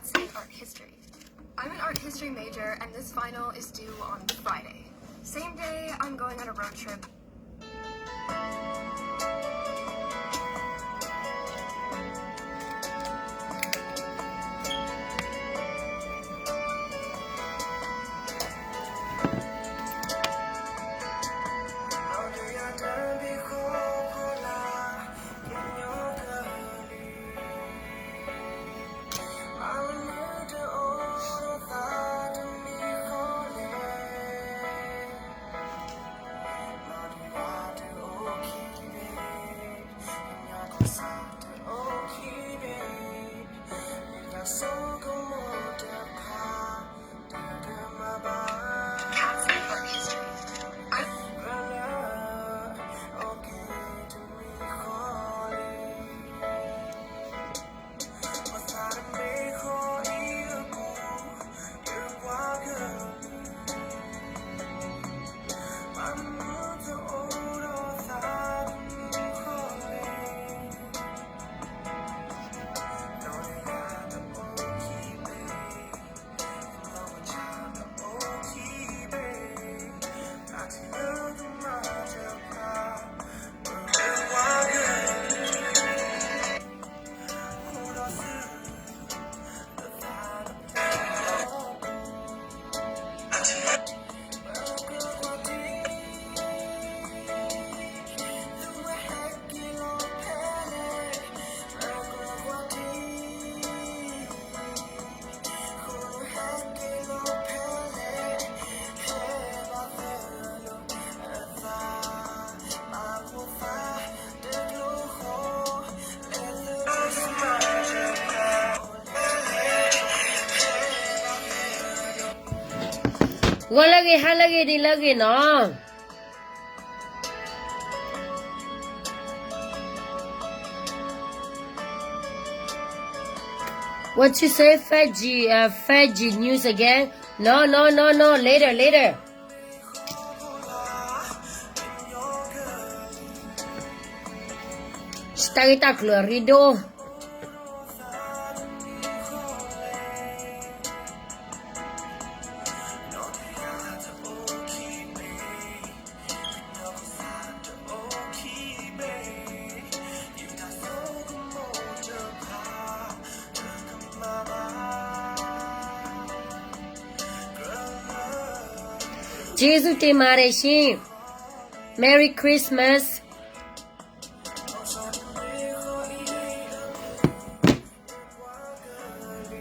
Let's make art history. I'm an art history major, and this final is due on Friday. Same day, I'm going on a road trip. What you say, five G, uh, five G news again? No, no, no, no. Later, later. Study တၢ်ကျၢၤအရ့ဒိၣ်. ကျေးဇူးတင်ပါတယ်ရှင်. Merry Christmas.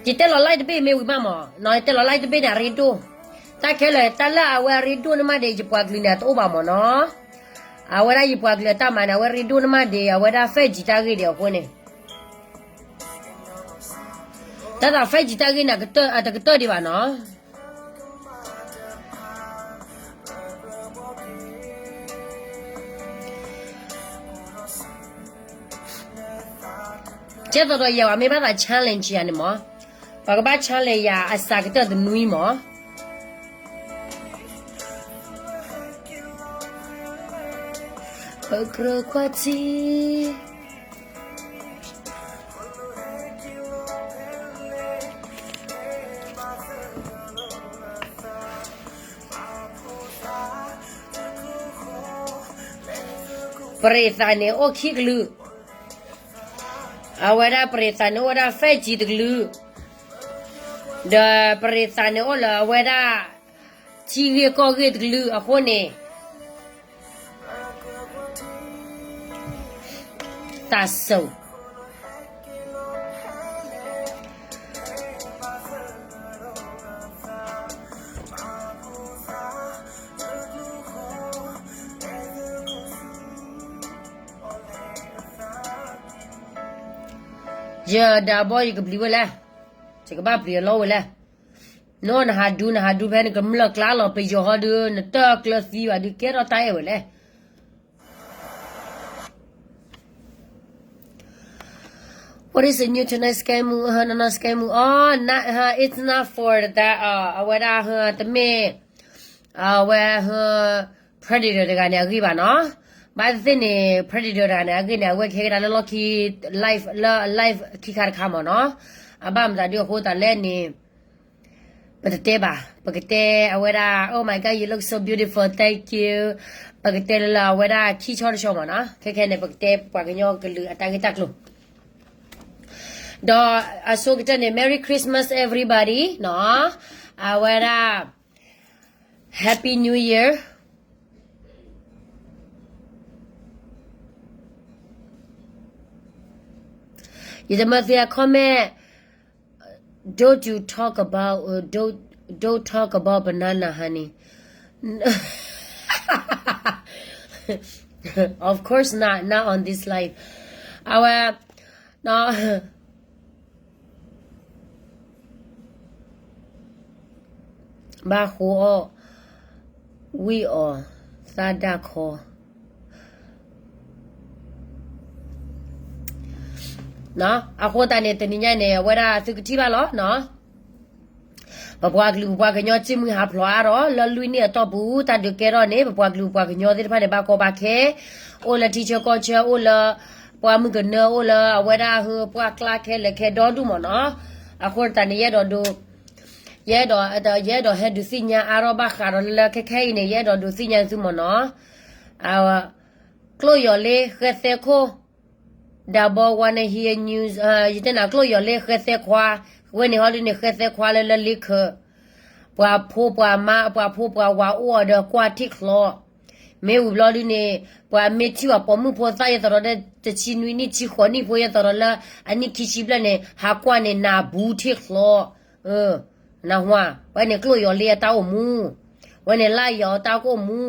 ယတဲလီၤ live တဘ့ၣ်မ့ၢ်ဝံၤမးမးနီၤ, ယတဲလီၤ live တဘ့ၣ်န့ၣ် အရ့ဒိၣ်. တၢ်ခဲလၢာ် တၢ်လၢအဝဲအရ့ဒိၣ်န့ၣ်မးဒီး ယပှၤကလုာ်န့ၣ် အတအိၣ်ဘၣ်မးနီၤ. အဝဲဒၣ်ယပှၤကလုာ်အတၢ်မၤန့ၣ် အဝဲရ့ဒိၣ်န့ၣ်မးဒီး အဝဲဒၣ် five G တၢ်ဂ့ၢ်ဒံးအဃိန့ၣ် တၢ်သး five G တၢ်ဂ့ၢ်န့ၣ် အတကတၢၢ်ဒံးဘၣ်နီၤ. ကဲသိးဒီးယၤ ပှၤမ့ၢ်ဘၣ်သး challenge ယၤန့ၣ်မး, ပှၤကဘၣ် challenge ယၤ အစှၤကတၢၢ်တနွံမး. ပကြၢးကွၢ်ထံ ပရ့သးန့ၣ်အိၣ်ခံကလုာ်, အဝဲဒၣ်ပရ့သးန့ၣ်အိၣ်ဝဲဒၣ် five G တကလုာ်, ဒီးပရ့သးန့ၣ်အိၣ်လၢအဝဲဒၣ် ထံဂ့ၢ်ကီၢ်ဂ့ၢ်တကလုာ်အဃိန့ၣ် တၢ်ဆိၣ် ယဒၣ်ဘီယကပျံၤဝဲလဲၣ်, ယကဘၣ်ပျံၤအလီၢ်ဝဲလဲၣ်. နီၢ်နဟးဒူ နဟးဒူဖဲနကမျၢၢ်ကျါလီၤ ပယီၤဟီဒုး နတၢ်ကျၢၤသံဘၣ်ဒုး ကဲထီၣ်တၢ်အဲၣ်ဝဲလဲၣ်. What is the new tonight scam? နီၢ်နီၢ် scam အီၤ it's not for that အဝဲဒၣ် တမ့ၢ် အဝဲ predator တဂၤန့ၣ်အဂ့ၢ်ဘၣ်နီၤ. ဘၣ်သ့ၣ်သ့ၣ်န့ၣ် predator တဂၤန့ၣ်အဂ့ၢ်န့ၣ် အဝဲကဟဲကဒါလၢလီၢ်ခံ live လၢ live ခံခါတခါမ့ၢ်နီၤ. အဘၣ်မတၤဒုအဃိသတးလဲၣ်န့ၣ် ပတတဲဘၣ်, ပကတဲအဝဲဒၣ် Oh my God, you look so beautiful, thank you. ပကတဲလၢလၢအဝဲဒၣ်ခံဆီတဆီမ့ၢ်နီၤ, ခဲခဲန့ၣ် ပကတဲပှၤကညီကလုာ်အတၢ်ဂ့ၢ်တၢ်ကျိၤ, ဒီးအဆိကတၢၢ်န့ၣ် Merry Christmas everybody နီၤ, အဝဲဒၣ် Happy New Year. ယတမၢသု comment, don't you talk about, uh, don't, don't talk about banana, honey. Of course not, not on this live. အဝဲ ဘၣ်ဃိအီၣ် ဝံၣ်အီၣ် သၣ်ဒၣ်ခီ အဃိသတးန့ၣ် တနံၤညါန့ၣ် အဝဲဒၣ်သုကထံၣ်ဘၣ်လီၤ. ပပှၤကလုာ်ပပှၤကညီ စံၣ်မှံဟးဖျိးအါထီၣ် လၢလွံၢ်နံၣ်အတီၢ်ပူၤ တၢ်ဒုးကဲထီၣ်န့ၣ် ပပှၤကလုာ်ပပှၤကညီသ့ၣ်တဖၣ်န့ၣ် ဘၣ်ကီဘၣ်ခဲ, အိၣ်လၢထံဆၢကီၢ်ဆၢ အိၣ်လၢပှၢ်မုၢ်ကနၢ အိၣ်လၢအဝဲဒၣ်ဟၢပှၢ်ကျါခဲလၢာ်ခဲဒီဒူၣ်မ့ၢ်နီၤ. အဃိသတးန့ၣ် ယအဲၣ်ဒိးဒုး ယအဲၣ်ဒိး ယအဲၣ်ဒိးဟဲဒုးသ့ၣ်ညါအါထီၣ်ဘၣ်ဃးဒီးလၢခဲခဲအံၤန့ၣ် ယအဲၣ်ဒိးဒုးသ့ၣ်ညါသုမ့ၢ်နီၤ. ကျိၣ်ယီၤလ့ဃဲသဲခိၣ် ဒီးဘီ wanna hear news, ယတဲနၤ ကျိၣ်ယီၤလ့ဃဲသဲခွါ, ဝဲန့ၣ်ဟီဒုန့ၣ် ဃဲသဲခွါလၢလၢလ့ခၢး, ပှၤဖိပှၤမါ ပှၤဖိပှၤဝၤအိၣ်အီၤဒီးကွၢ်ထံၣ်ချီ, မ့ၢ်ဝံၤဘျီဒုန့ၣ် ပှၤမ့ၢ်ထံၣ်ဘၣ်ပိာ်မုၣ်ဖိသၣ် ယသးဒီးလၢတဆံနွံနံၣ် ဆံဃိးနံၣ်ဖိ ယသးဒီးလၢအနံၣ်ခံဆံဘျဲၣ်န့ၣ် ဟးကွၢ်န့ၣ် နၢ်ဘူးထံၣ်ချီ နၢ်ဟူဧါ, ဝဲန့ၣ်ကျိၣ်ယီၤလ့အတၢ်အိၣ်မူ, ဝဲန့ၣ်လါယီၤတၢ်အိၣ်မူ,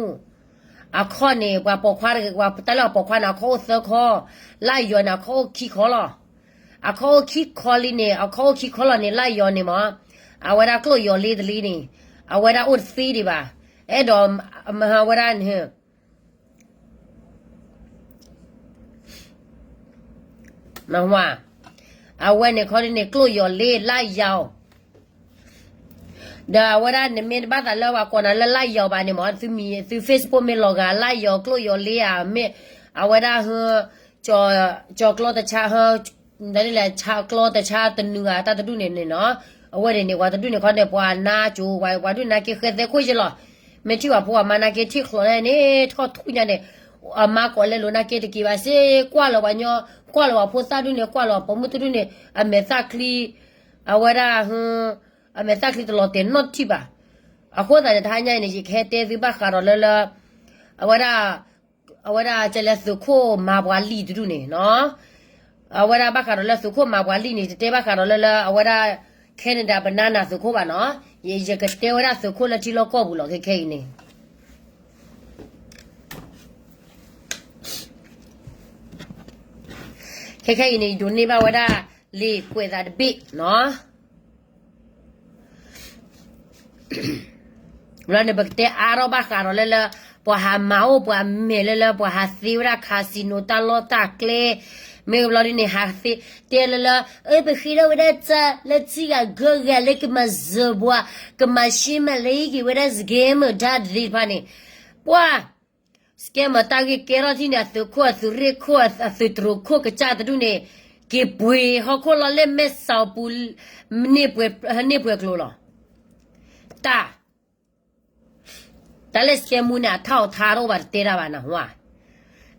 အခီၣ်န့ၣ် ပှၤပိာ်ခွါတဂၤ ပှၤတၢ်လၢအပိာ်ခွါန့ၣ် အခီၣ်အိၣ်သၢခီ, လါယီၤန့ၣ် အခီၣ်အိၣ်ခံခီလီၤ. အခီၣ်အိၣ်ခံခီလံန့ၣ် အခီၣ်အိၣ်ခံခီလီၤန့ၣ် လါယီၤန့ၣ်မ့ၢ် အဝဲဒၣ်ကျိၣ်ယီၤလ့တလံန့ၣ် အဝဲဒၣ်အိၣ်တသ့ဒံးဘၣ်, အဲၣ်ဒိး အဝဲဒၣ် နၢ်ဟူဧါ, အဝဲန့ၣ်ခီဒုန့ၣ် ကျိၣ်ယီၤလ့လါယီၤ, ဒီးအဝဲဒၣ်နမ့ၢ်တဘၣ်သးလၢပှၤကိးနၤလၢလါယီၤဘၣ်န့ၣ်မ့ၢ် သု Facebook မ့ၢ်လီၤဂာ်လါယီၤကျိၣ်ယီၤလ့ဧါ, မ့ၢ်အဝဲဒၣ်ဟၢ ကၠီၤကျီတဆါဟၢ ဒ်လဲၣ်ဆါကျီတဆါတနုာ်ဂၤတၢ်တဒူၣ်န့ၣ်န့ၣ်နီၤ, အဝဲန့ၣ်န့ၣ် ပှၤတဒူၣ်န့ၣ်ခီန့ၣ် ပှၤနါကၠိၤ ပှၤဒူၣ်နါက့ဃဲသဲခိၣ်ယဲလီၤ, မ့ၢ်ထံၣ်ပှၤဖိပှၤမါနါက့ထံၣ်ချီလဲၣ်န့ၣ် ထီၣ်ထူၣ်ညါန့ၣ်, အမါကိးလဲလိာ်နါက့တက့ၤဘၣ်စ့ၢ် ကွၢ်လီၤပှၤညီ, ကွၢ်လီၤပှၤဖိသၣ်ဒူၣ်န့ၣ် ကွၢ်လီၤပှၤပိာ်မုၣ်တဒူၣ်န့ၣ် အမဲာ်သၣ်ချံ, အဝဲဒၣ် အမဲာ်သၣ်ချံတလီၤတဲာ်နီတထံၣ်ဘၣ်, အဃိသတးန့ၣ် တဟါညါအံၤန့ၣ် ယကဟဲတဲသုဘၣ်ဃးဒီးလၢလၢ အဝဲဒၣ် အဝဲဒၣ်ကဲလၢသုးခိၣ်မၤပှၤလံာ်တဒူၣ်န့ၣ်နီၤ, အဝဲဒၣ်ဘၣ်ဃးဒီးလၢသုးခိၣ်မၤပှၤလံာ်န့ၣ် တတဲဘၣ်ဃးဒီးလၢလၢ အဝဲဒၣ် Canada banana သုးခိၣ်ဘၣ်နီၤ, ယကတဲဝဲဒၣ်သုးခိၣ်လၢထံလီၢ်ကီၢ်ပူၤလီၤ ခဲခဲအံၤန့ၣ် ခဲခဲအံၤန့ၣ် ယဒိးန့ၢ်ဘၣ်ဝဲဒၣ် လံာ်ကွဲးသးတဘ့ၣ်နီၤ, ဘျီန့ၣ် ပကတဲအါထီၣ်ဘၣ်ဃးဒီးလၢလၢ ပှၤဟးမၤအိၣ်ပှၤမဲာ်လၢလၢ ပှၤဟးသ့ဝဲဒၣ် casino တၢ်လီၢ်တၢ်ကျဲ, မ့ၢ်ဘျီဒ်န့ၣ် ဟးသ့တဲလၢလၢ အၢ ပဃ့ထီၣ်ဝဲဒၣ်တၢ်လၢထံဂၤကီၢ်ဂၤလၢကမၤစၢၤပှၤ, ကမၤရှဲမၤလၢဟံၣ်က့ၤဝဲဒၣ် scammer တၢ်သ့ၣ်တဖၣ်န့ၣ်, ပှၤ scammer တၢ်ဂ့ၢ်ကဲထီၣ်ထံၣ်န့ၣ် အသုးခိၣ်အသုးရ့ၣ်ခိၣ် အသုးတြိၤခိၣ်ကစၢ်တဒူၣ်န့ၣ် က့ၤပှ့ၤဟီၣ်ခိၣ်လီၤလၢမဲၢ်စီၤပူၤ န့ၢ်ပှဲၤကျိၤလီၤ, တၢ် တၢ်လၢ scammer န့ၣ် အထီၣ်အထါတအိၣ်ဘၣ် တတဲတၢ်ဘၣ်နၢ်ဟူဧါ,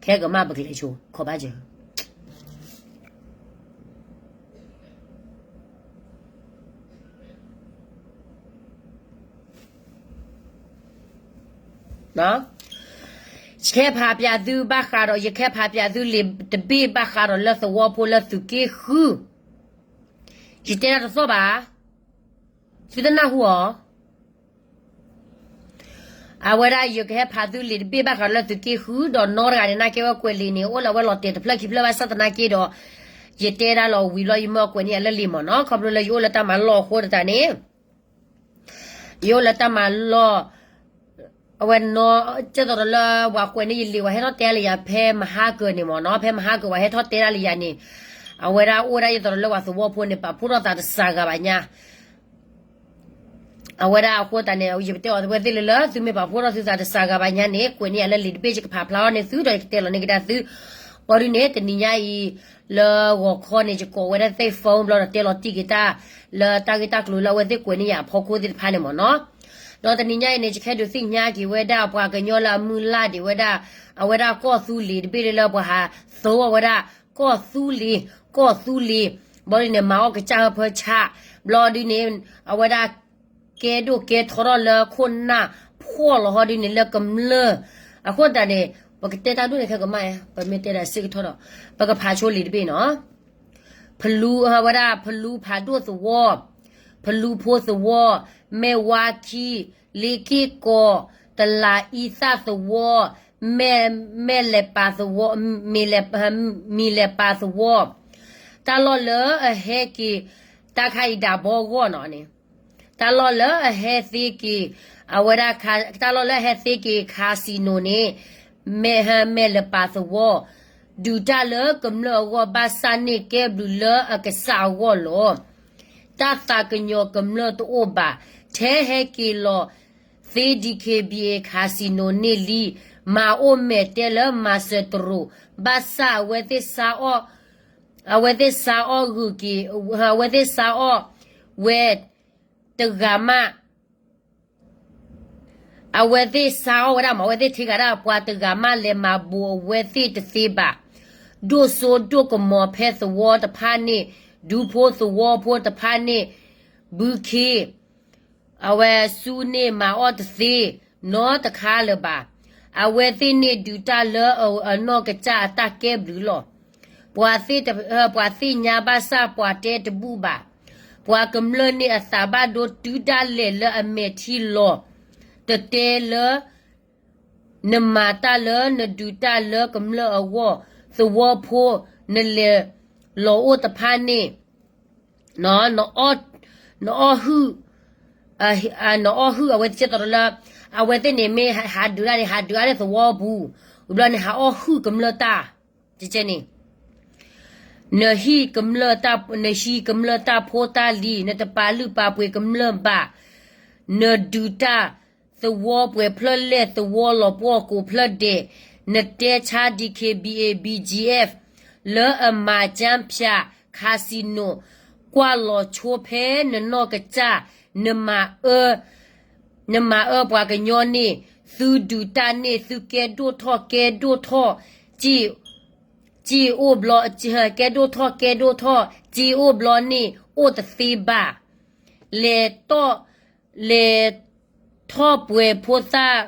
ခဲကမၣ်ပကလဲၤဆိ ခီၣ်ဘၣ်စၢၤ ယကဟဲဖးပျးသုဘၣ်ဃးဒီး ယကဟဲဖးပျးသုလံာ်တဘ့ၣ်ဘၣ်ဃးဒီးလၢသဝီဖိလၢသုးက့ဃု, ယတဲတၢ်တသီၣ်ဘၣ်, သုတနၢ်ဟူအီၤ အဝဲဒၣ်ယကဟဲဖးသုလံာ်တဘ့ၣ်ဘၣ်ဃးလၢသုးက့ဃု ဒီးနီတဂၤန့ၣ် နာ်က့ဝဲကွဲးလံာ်န့ၣ် အိၣ်လၢအဝဲလီၤတဲာ်တဖျၢၣ်ခံဖျၢၣ်ဘၣ်ဆၣ်သနာ်က့ဒီး ယတဲဒၣ်လီၤဝံၤလီၤ ယမၢအကွဲးန့ၢ်ယၤလၢလံာ်မ့ၢ်နီၤ ခီဖျိလၢယအိၣ်လၢတၢ်မၤလီၢ်အဃိတၢ်န့ၣ် ယအိၣ်လၢတၢ်မၤလီၢ် အဝဲနီၤ ကဲသိးဒီးလၢပှၤကွဲးန့ၢ်ယလံာ် ပှၤဟဲထီၣ်တဲလၢယၤဖဲမဟါကၢၤန့ၣ်မ့ၢ်နီၤ ဖဲမဟါကၢၤပှၤဟဲထီၣ်တဲဒၣ်လၢယၤန့ၣ် အဝဲဒၣ်အိၣ်ဝဲဒၣ်ယသိးဒီးလၢပှၤသဝီဖိန့ၣ် ပာ်ဖှိၣ်ထီၣ်သးတစှၤဂၤဘၣ်ညါ အဝဲဒၣ်အဃိသတးန့ၣ် ယပတဲအီၤတဝဲသ့ၣ်လၢလၢ သုမ့ၢ်ပာ်ဖှိၣ်ထီၣ်သုသးတစှၤဂၤဘၣ်ညါန့ၣ် ကွဲးန့ၢ်ယၤလၢလံာ်တဘ့ၣ် ယကဖးဖျါထီၣ်န့ၢ်သု ဒီးယကတဲလီၤန့ၢ်ကဒါသု ဘၣ်ဒုးန့ၣ် တနံၤညါအံၤ လၢဂီၤခီန့ၣ် ယကိးဝဲဒၣ်သ့ၣ် phone ဘျီဒီးတဲလီၤတံၢ်က့ၤတၢ် လၢတၢ်ဂ့ၢ်တၢ်ကျိၤလၢအဝဲသ့ၣ်ကွဲးန့ၢ်ယၤအဖီခိၣ်သ့ၣ်တဖၣ်န့ၣ်မ့ၢ်နီၤ. ဒီးတနံၤညါအံၤန့ၣ် ယကဟဲဒုးသ့ၣ်ညါက့ၤဝဲဒၣ် ပှၤကညီလၢအမုၢ်လၢ်ဒံးဝဲဒၣ် အဝဲဒၣ်ကီၢ်သူလ့ၤတဘ့ၣ်လၢ လၢပှၤဟးသိအီၤဝဲဒၣ် ကီၢ်သူလ့ၤ ကီၢ်သူလ့ၤ ဘျီဒုးန့ၣ် မၤအီၣ်ကစၢ်ဟၢဖၢဆး ဘျီဒုးန့ၣ် အဝဲဒၣ် ကဲဒိၣ်ကဲထီထီၣ်လၢခိၣ်နၢ် ဖှီၣ်လီၤဟီဒုးန့ၣ်လၢကမျၢၢ် အဃိသတးန့ၣ် ပကတဲတၢ်ဒိၣ်န့ၣ်ခဲကမၣ် ပမ့ၢ်တဲဒၣ်စ့ၢ်ကီးထီၣ်ဒီး ပကဖးဆိလံာ်တဘ့ၣ်နီၤ. ဖလူ အဝဲဒၣ် ဖလူဖးဒိၣ်သဝီ ဖလူဖိသဝီ မဲၢ်ဝါခံ လ့က့ၢ်ကီး တလးအံသၣ်သဝီ မဲၢ် မဲၢ်လဲၤပာ်သဝီ မ့ၢ်လဲၤ မ့ၢ်လဲၤပာ်သဝီ တၢ်လီၢ်လၢအဟဲက့ၤ တၢ်ခါအံၤဒၣ်ဘီဂီၢ်နီၤန့ၣ် တၢ်လီၢ်လၢအဟဲသ့က့ၤ အဝဲဒၣ် တၢ်လီၢ်လၢအဟဲသ့က့ၤ casino န့ၣ် မဲၢ် မဲၢ်လဲၤပာ်သဝီ ဒုးတၢ်လၢကမျၢၢ်အဂီၢ် ဘၣ်ဆၣ်န့ၣ်ကဲဘျုးလၢအကစၢ်အဂီၢ်လီၤ. တၢ်သးကညီၤကမျၢၢ်တအိၣ်ဘၣ် ထဲဟဲက့ၤလီၤသ့ DKBA casino န့ၣ်လံ မၤအိၣ်မဲာ်တဲလၢမၤစၢၤတရူး ဘၣ်ဆၣ်အဝဲသ့ၣ်ဆါအီၣ် အဝဲသ့ၣ်ဆါအီၣ်ဂုာ်က့ၤ အဝဲသ့ၣ်ဆါအီၣ်ဝဲတဂၤမး အဝဲသ့ၣ်ဆါအီၣ်ဝဲဒၣ်မး အဝဲသ့ၣ်ထဲဂၤဒၣ်ပှၤတဂၤမးလဲၤမၤဘူးအဝဲသ့ၣ်တသ့ဘၣ်. ဒိၣ်စိဒိၣ်ကမီၤဖဲသဝီတဖၣ်န့ၣ် ဒူဖိသဝီဖိတဖၣ်န့ၣ် ဘုခ့ အဝဲဆူန့ၣ်မၤအီၣ်တသ့ နီတခါလၢၤဘၣ်. အဝဲသ့ၣ်န့ၣ်ဒုးတၢ်လၢအနီၢ်ကစၢ်အတၢ်ကဲဘျုးလီၤ. ပှၤသ့ၣ်တ ပှၤသ့ၣ်ညါဘၣ်ဆၣ်ပှၤတဲတဘူၣ်ဘၣ်. ပှၤကမျၢၢ်န့ၣ်အသးဘၣ်ဒိတုၤဒၣ်လဲာ်လၢအမဲာ်ထံလီၤ. တတဲလၢ နမၤတၢ်လၢနဒုးတၢ်လၢကမျၢၢ်အဂီၢ် သဝီဖိ နလဲၤလီၤအိၣ်တဖၣ်န့ၣ် နအီၣ်ဟုၣ် နအီၣ်ဟုၣ်အဝဲသ့ၣ်ကဲသိးဒီးလၢ အဝဲသ့ၣ်န့ၣ်မ့ၢ်ဟးဒုးတၢ်န့ၣ် ဟးဒုးအါန့ၢ်သဝီပူၤ ဝံၤဘျီန့ၣ် ဟးအီၣ်ဟုၣ်ကမျၢၢ်တၢ် ကဲန့ၣ် နဟံးကမျၢၢ်တၢ် နဟံးကမျၢၢ်တၢ်ဖိတၢ်လံၤ နတပာ်လုၢ်ပာ်ပှ့ၤကမျၢၢ်ဘၣ် နဒုးတၢ် သဝီပှဲၤဖျၢၣ်လဲၢ် သဝီလီၤပှီၢ်ကိးဖျၢၣ်ဒဲး နတဲဆါ DKBA BGF လၢအမၤကၠၢဖၠး casino ကွၢ်လီၤဆိဖဲနနီၢ်ကစၢ် နမၤအၢ နမၤအၢပှၤကညီန့ၣ် သုဒုးတၢ်န့ၣ် သုကဲဒိၣ်ထီၣ်ကဲဒိၣ်ထီၣ် က့ၢ်အိၣ်ဘျီ ကဲဒိၣ်ထီၣ်ကဲဒိၣ်ထီၣ် က့ၢ်အိၣ်ဘျီန့ၣ် အိၣ်တသ့ဘၣ်. လဲၤတီၣ် လဲၤထီၣ်ပှဲၤဖိသၣ်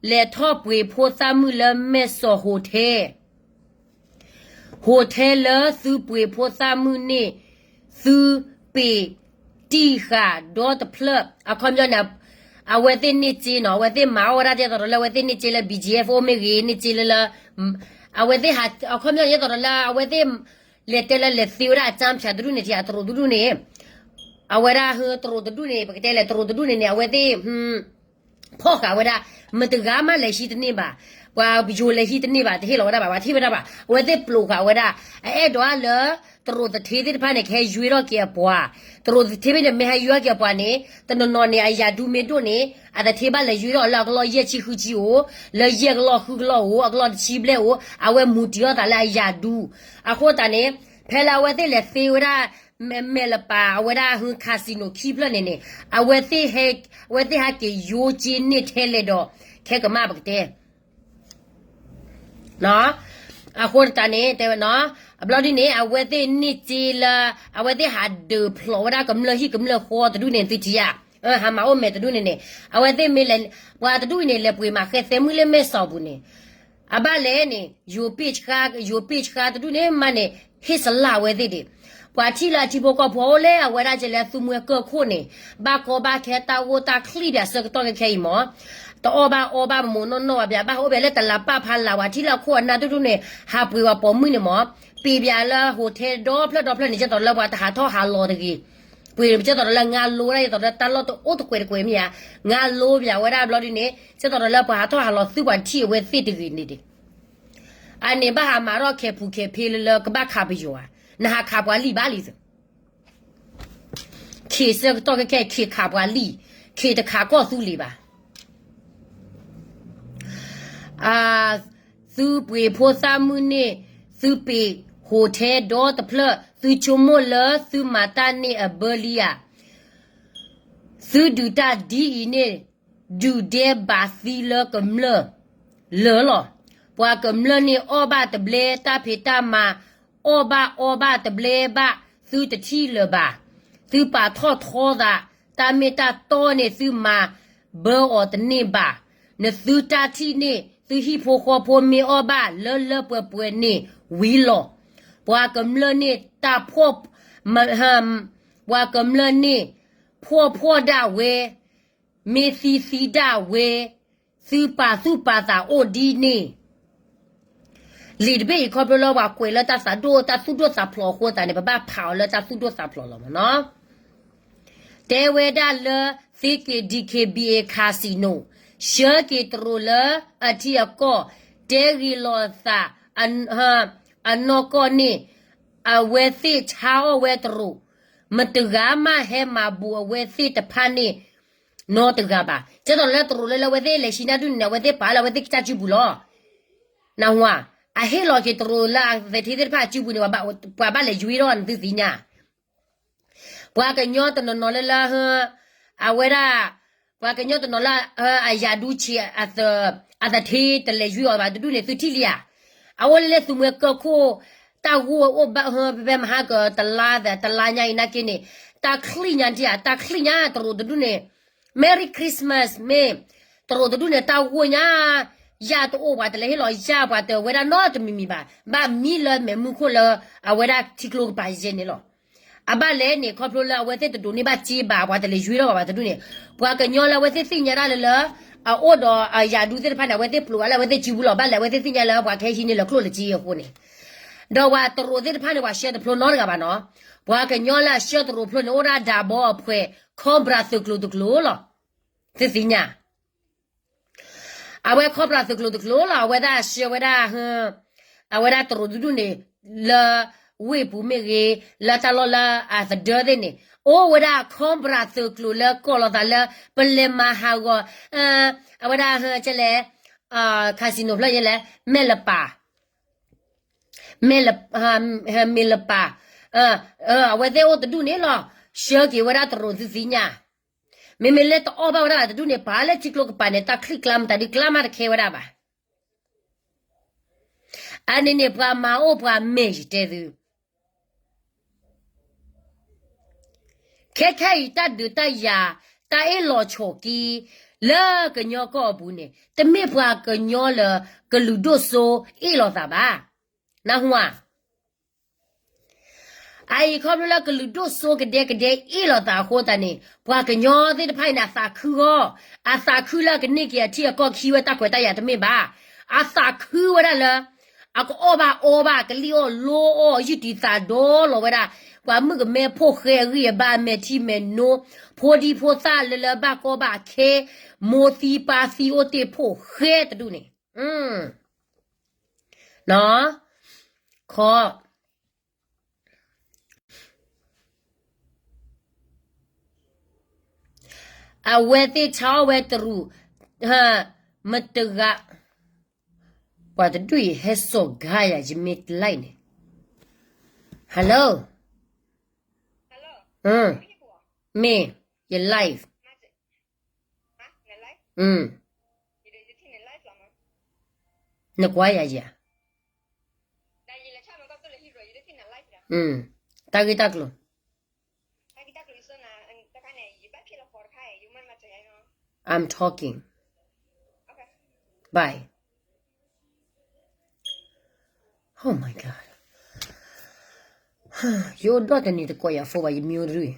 လဲၤထီၣ်ပှ့ၤဖိသၣ်မုၣ်လၢမဲၢ်စီၤ hotel hotel လၢသုပှ့ၤဖိသၣ်မုၣ်န့ၣ် သုပ့ၤတံၢ်ဃာ်ဒီတဖျၢၣ် အခီပညီန့ၣ် အဝဲသ့ၣ်န့ၢ်စ့နီၤ အဝဲသ့ၣ်မၤအီၣ်ဝဲဒၣ်ဒ်သိးဒီးလၢအဝဲသ့ၣ်န့ၢ်စ့လၢ BGF အိၣ်မ့ၢ်ဂ့ၤ န့ၢ်စ့လၢလၢ အဝဲသ့ၣ်ဟး အခီပညီန့ၣ်ဒ်သိးဒီးလၢအဝဲသ့ၣ် လဲၤတဲလၢလဲၤသ့ဝဲဒၣ်အကၠၢဖၠးတဒူၣ်န့ၣ် ထံၣ်အတရူးတဒူၣ်န့ၣ် အဝဲဒၣ်ဟၢတရူးတဒူၣ်န့ၣ် ပကတဲလဲၣ်တရူးတဒူၣ်န့ၣ်န့ၣ် အဝဲသ့ၣ် ဖီၣ်ဃာ်ဝဲဒၣ် မတၤဂၤမးလဲၤဟံးတန့ၢ်ဘၣ်, ပှၤယိၤလဲၤဟံးတန့ၢ်ဘၣ် တဟ့ၣ်လီၤဝဲဒၣ်ဘၣ် ပှၤထံၣ်ဝဲဒၣ်ဘၣ် အဝဲသ့ၣ်ပျိးဃာ်ဝဲဒၣ်, အအဲၣ်ဒိးလၢ တရူးသထ့သ့ၣ်တဖၣ်န့ၣ် ကဟဲယွ့ထီၣ်က့ၤအပှၤ, တရူးသထ့ဖဲန့ၣ် မ့ၢ်ဟဲယွ့ထီၣ်က့ၤအပှၤန့ၣ် တနီၤနီၤန့ၣ် အယၤဒူမ့ၢ်ဒိၣ်န့ၣ် အသထ့ဘၣ်လဲၤယွ့ထီၣ်လၢအကလီၢ်ယဲၢ်ဆံဃုဆံအိၣ်, လၢယဲၢ်ကလီၢ်ဃုကလီၢ်အိၣ်, အကလီၢ်တဆံဘျဲၣ်အိၣ်, အဝဲမူတံၢ်အီၣ်သးလၢအယၤဒူ, အဃိသတးန့ၣ် ဖဲလၢအဝဲသ့ၣ်လဲၤသ့ဝဲဒၣ် မဲၢ်လပာ် အဝဲဒၣ်ဟ casino ခံဖျၢၣ်န့ၣ်န့ၣ် အဝဲသ့ၣ်ဟဲက့ၤယိက့န့ၢ်ထဲလဲၣ်ဒီး ခဲကမၣ်ပကတဲ အဃိတးန့ၣ် တဲဝဲ အဘျီဒ်န့ၣ် အဝဲသ့ၣ်န့ၢ်စ့လၢ အဝဲသ့ၣ်ဟးဒုးဖျိးဝဲဒၣ်ကမျၢၢ်ဟံၣ်ကမျၢၢ်ဃီတဒူၣ်န့ၣ် သုထံၣ်ဧါ, ဟးမၤအိၣ်မဲာ်တဒူၣ်န့ၣ်န့ၣ် အဝဲသ့ၣ်မ့ၢ်လဲၤ ပှၤတဒူၣ်အံၤန့ၣ် လဲၤပှ့ၤမၤဃဲသဲမုၣ်လၢမဲၢ်စီၤပူၤန့ၣ် အဘၣ်လဲၣ်န့ၣ် ယိၤပ့ၢ်ဆှါ ယိၤပ့ၢ်ဆှါတဒူၣ်န့ၣ်မးန့ၣ် ဟ့ၣ်စလၢ်အဝဲသ့ၣ်ဒံး, ပှၤထံၣ်လၢအထံဖိကီၢ်ဖိအိၣ်လၢ အဝဲဒၣ်ကဲလၢသူမှဲကၢၢ်ခိၣ်န့ၣ် ဘၣ်ကီဘၣ်ခဲတၢ်အိၣ်တၢ်ချံဘၣ်ဆၢကတီၢ်ခဲခဲအံၤမး, တအီၣ်ဘၣ်အီဘၣ်မုာ်နီၢ်နီၢ်ဘၣ်ဘၣ် ဘၣ်ဟးအိၣ်ဘၣ်လၢတလးပၢ်ဖးလး ပှၤထံၣ်လၢအခိၣ်အနၢ်တဒူၣ်န့ၣ် ဟးပှ့ၤဝဲပိာ်မုၣ်န့ၣ်မး, ပ့ၤဘၣ်လၢ hotel ဒီဖျၢၣ်ဒီဖျၢၣ်န့ၣ် ကဲသိးလၢပှၤတဟးထီၣ်ဟးလီၤတဂ့ၤ ပှ့ၤကဲသိးလၢငါလိဒၣ် ကဲသိးလၢတၢ်လီၢ်တအိၣ်တကွဲးတကွဲးမ့ၢ်ဧါ, ငါလိပၠးဝဲဒၣ်ဘျီဒ်န့ၣ် ကဲသိးလၢပှၤဟးထီၣ်ဟးလီၤသုပှၤထံၣ်အဝဲသ့ၣ်တဂ့ၤန့ၣ်ဒံး, အန့ၣ်ဘၣ်ဟးမၤထီၣ်ခဲးပူၤခဲးဖ့လၢလၢကဘၣ်ခးပယီၤဧါ, နဟးခးပှၤလံာ်ဘၣ်လံသု, ခ့ဆၢကတီၢ်ခဲခဲခ့ခးပှၤလံာ်, ခ့တခးကီၢ်သူလ့ၤဘၣ် သုပှ့ၤဖိသၣ်မုၣ်န့ၣ်, သုပ့ၤ hotel ဒီတဖျၢၣ် သုဆိကမိၣ်လၢသုမၤတၢ်န့ၣ်အဘၢလံဧါ. သုဒုးတၢ်ဒ်အံၤန့ၣ် ဒုၣ်ဒဲဘၣ်သံလၢကမျၢၢ်လၢာ်လီၤ. ပှၤကမျၢၢ်န့ၣ်အီၣ်ဘၣ်တဘျဲ တၢ်ဖံးတၢ်မၤ အီၣ်ဘၣ်အီဘၣ်တဘျဲဘၣ် သုတထံၣ်လၢၤဘၣ်. သုပာ်ထီၣ်ထီသး တၢ်မ့ၢ်တၢ်တီန့ၣ် သုမၤဘၢအီၤတန့ၢ်ဘၣ်. နသုတၢ်ထံၣ်န့ၣ် သုဟံၣ်ဖိဃီဖိမ့ၢ်အီၣ်ဘၣ်လၢလၢပှဲၤပှဲၤန့ၣ်ဝံၤလီၤ. ပှၤကမျၢၢ်န့ၣ်တၢ်ဖှီၣ် ပှၤကမျၢၢ်န့ၣ် ဖှီၣ်ဖှီၣ်ဒၣ်ဝဲ မ့ၢ်သံသံဒၣ်ဝဲ, သုပာ်သူၣ်ပာ်သးအိၣ်ဒ်န့ၣ် လံာ်တဘ့ၣ်အံၤခီဖျိလၢပှၤကွဲးလၢတၢ်သးဒိၣ်တၢ်သူၣ်ဒိၣ်သးဖျိးအဃိသတးန့ၣ် ပဘၣ်ဖးအီၤလၢတၢ်သူၣ်ဒိၣ်သးဖျိးလီၤမ့ၢ်နီၤ. တဲဝဲဒၣ်လၢ သ့က့ၤ ဒီး ခ့ဘံၣ်အ့ၣ် casino ဆှၢက့ၤတရူးလၢအထံအကီၢ် တဲဂ့ၤလိာ်သး အနီၢ်ကီၢ်န့ၣ် အဝဲသ့ၣ်ဆါအီၣ်ဝဲတရူး, မတဂၤမးဟဲမၤဘူးအဝဲသ့ၣ်တဖၣ်န့ၣ် နီတဂၤဘၣ်. ကဲသိးလၢတရူးလၢလၢအဝဲသ့ၣ်လဲၤဆံနၢ်ဒုၣ်န့ၣ် အဝဲသ့ၣ်ပာ်လၢအဝဲသ့ၣ်ကစၢ်စုပူၤလီၤ. နၢ်ဟူဧါ, အဟ့ၣ်လီၤက့ၤတရူးလၢအသထ့သ့ၣ်တဖၣ်အစုပူၤန့ၣ် ပှၤဘၣ်လဲၤယွံထီၣ်နသုသ့ၣ်ညါ ပှၤကညီတနီၤနီၤလၢလၢ အဝဲဒၣ် ပှၤကညီတနီၤလၢ အယၤဒူဆံး အသထ့တလဲၤယွံအီၤဘၣ်တဒူၣ်န့ၣ် သုထံၣ်လံဧါ. အအိၣ်လၢလၢသုးမွဲကၢၢ်ခိၣ် တၢ်ဂိၢ်အိၣ်ဘၣ် ဖဲမဟါကတလါ တလါညါအံၤနာ်က့န့ၣ် တၢ်ချံၣ်ညါတံၢ်ဧါ, တၢ်ချံၣ်ညါတရူးတဒူၣ်န့ၣ် Merry Christmas မ့ၢ် တရူးတဒူၣ်န့ၣ် တၢ်ဂိၢ်ညါ ယၢ်တအိၣ် ပှၤတလဲၤဟ့ၣ်လီၤယၢ်ပှၤတဝဲဒၣ်နီတမံၤမံၤဘၣ်. ဘၣ်မံလၢမဲာ်မုၢ်ခိၣ်လၢ အဝဲဒၣ်ထံကျိကပၤယဲန့ၣ်လီၤ. အဘၣ်လဲၣ်န့ၣ် ခီဖျိလၢအဝဲသ့ၣ်တဒိးန့ၢ်ဘၣ်စ့ဘၣ် ပှၤတလဲၤယွံထီၣ်ဘၣ်ဘၣ်တဒူၣ်န့ၣ် ပှၤကညီလၢအဝဲသ့ၣ်သ့ၣ်ညါဒၣ်လၢလၢ အအိၣ်ဒီးအယၤဒူသ့ၣ်တဖၣ်န့ၣ် အဝဲသ့ၣ်ပျိးဘၣ်လၢအဝဲသ့ၣ်စုပူၤလီၤ. ဘၣ်လဲၣ်အဝဲသ့ၣ်သ့ၣ်ညါလၢပှၤကဟဲဟံးန့ၢ်လၢကျိၣ်လၢစ့အဃိန့ၣ် ဒီးပှၤတရူးသ့ၣ်တဖၣ်န့ၣ် ပှၤဆှၢတဖျိနီတဂၤဘၣ်နီၤ. ပှၤကညီလၢအဆှၢတရူးဖျိန့ၣ် အိၣ်ဒၣ်ဒၣ်ဘီအဖှဲး Cobra သုးကျိၤတကျိၤလီၤ. သုသ့ၣ်ညါ အဝဲ Cobra သုးကျိၤတကျိၤလီၤ. အဝဲဒၣ်ဆှၢဝဲဒၣ် အဝဲဒၣ်တရူးတဒူၣ်န့ၣ် လၢဝ့ၢ်ပူၤမ့ၢ်ဂ့ၤ လၢတၢ်လီၢ်လၢအသဒၢသ့ၣ်န့ၣ် အိၣ်ဝဲဒၣ် Cobra သုးကျိၤလၢကိးလီၤသးလၢ ပလဲၤမၤဟးဂီၤ အဝဲဒၣ် ကဲလဲၣ် casino ဖျၢၣ်ယဲလဲၣ် မဲၢ်လပၤ မ့ၢ်လပၤ အဝဲသ့ၣ်အိၣ်တဒူၣ်န့ၣ်လီၤ. ဆှၢက့ၤဝဲဒၣ်တရူးသုသ့ၣ်ညါ မ့မ့ၢ်လၢတအီၣ်ဘၣ်ဝဲဒၣ်တဒူၣ်န့ၣ် ပာ်လၢထံကျိကပၤန့ၣ် တၢ်ချံၣ်ကျါမတၤဒုးကျါမးတခဲဝဲဒၣ်ဘၣ်. အန့ၣ်န့ၣ် ပှၤမၤအိၣ်ပှၤမဲာ်ယတဲသု ခဲခဲအံၤတၢ်ဒုးတၢ်ယၤ တၢ်အ့ၣ်လိာ်ဆိးက့ လၢကညီကီၢ်အပူၤန့ၣ် တမ့ၢ်ပှၤကညီလၢကလုာ်ဒိၣ်စိအ့ၣ်လိာ်သးဘၣ်. နၢ်ဟူဧါ. အအံၤခီဖျိလၢကလုာ်ဒိၣ်စိကဒဲကဒဲအ့ၣ်လိာ်သးအဃိသတးန့ၣ် ပှၤကညီသ့ၣ်တဖၣ်အံၤန့ၣ် အသးခုဂီၢ်, အသးခုလၢအကန့ၢ်က့ၤအထံအကီၢ်ခံဝဲတၢ်ခွဲးတၢ်ယာ်တမ့ၢ်ဘၣ်. အသးခုဝဲဒၣ်လၢ အကအီၣ်ဘၣ်အီဘၣ် ကလံၣ်အီၣ်လိအီၣ် ယုၢ်တံာ်သးဒီလီၤဝဲဒၣ် ပှၤမုၣ်ကမဲဖိဃဲအဂံၢ်အဘါ အမဲာ်ထံမဲာ်နိ ဖိဒံဖိသၣ်လၢလၢဘၣ်ကီဘၣ်ခဲ မိၢ်သံပၢ်သံအိၣ်တ့ၢ်ဖိဃဲတဒူၣ်န့ၣ် ခီ အဝဲသ့ၣ်ဆါအီၣ်ဝဲတရူး မတဂၤ ပှၤတဒူၣ်အံၤဟဲစိာ်ခါယၤ ယမ့ၢ် live န့ၣ် Hello မ့ၢ် ယ live နကွၢ်ယၤယၤ တၢ်ဂ့ၢ်တၢ်ကျိၤ I'm talking. Bye. Oh my God. ယအိၣ်ဒီးတနံၤတကိးယၤဖိဘၣ် ယမံၤအိၣ်တရံၣ်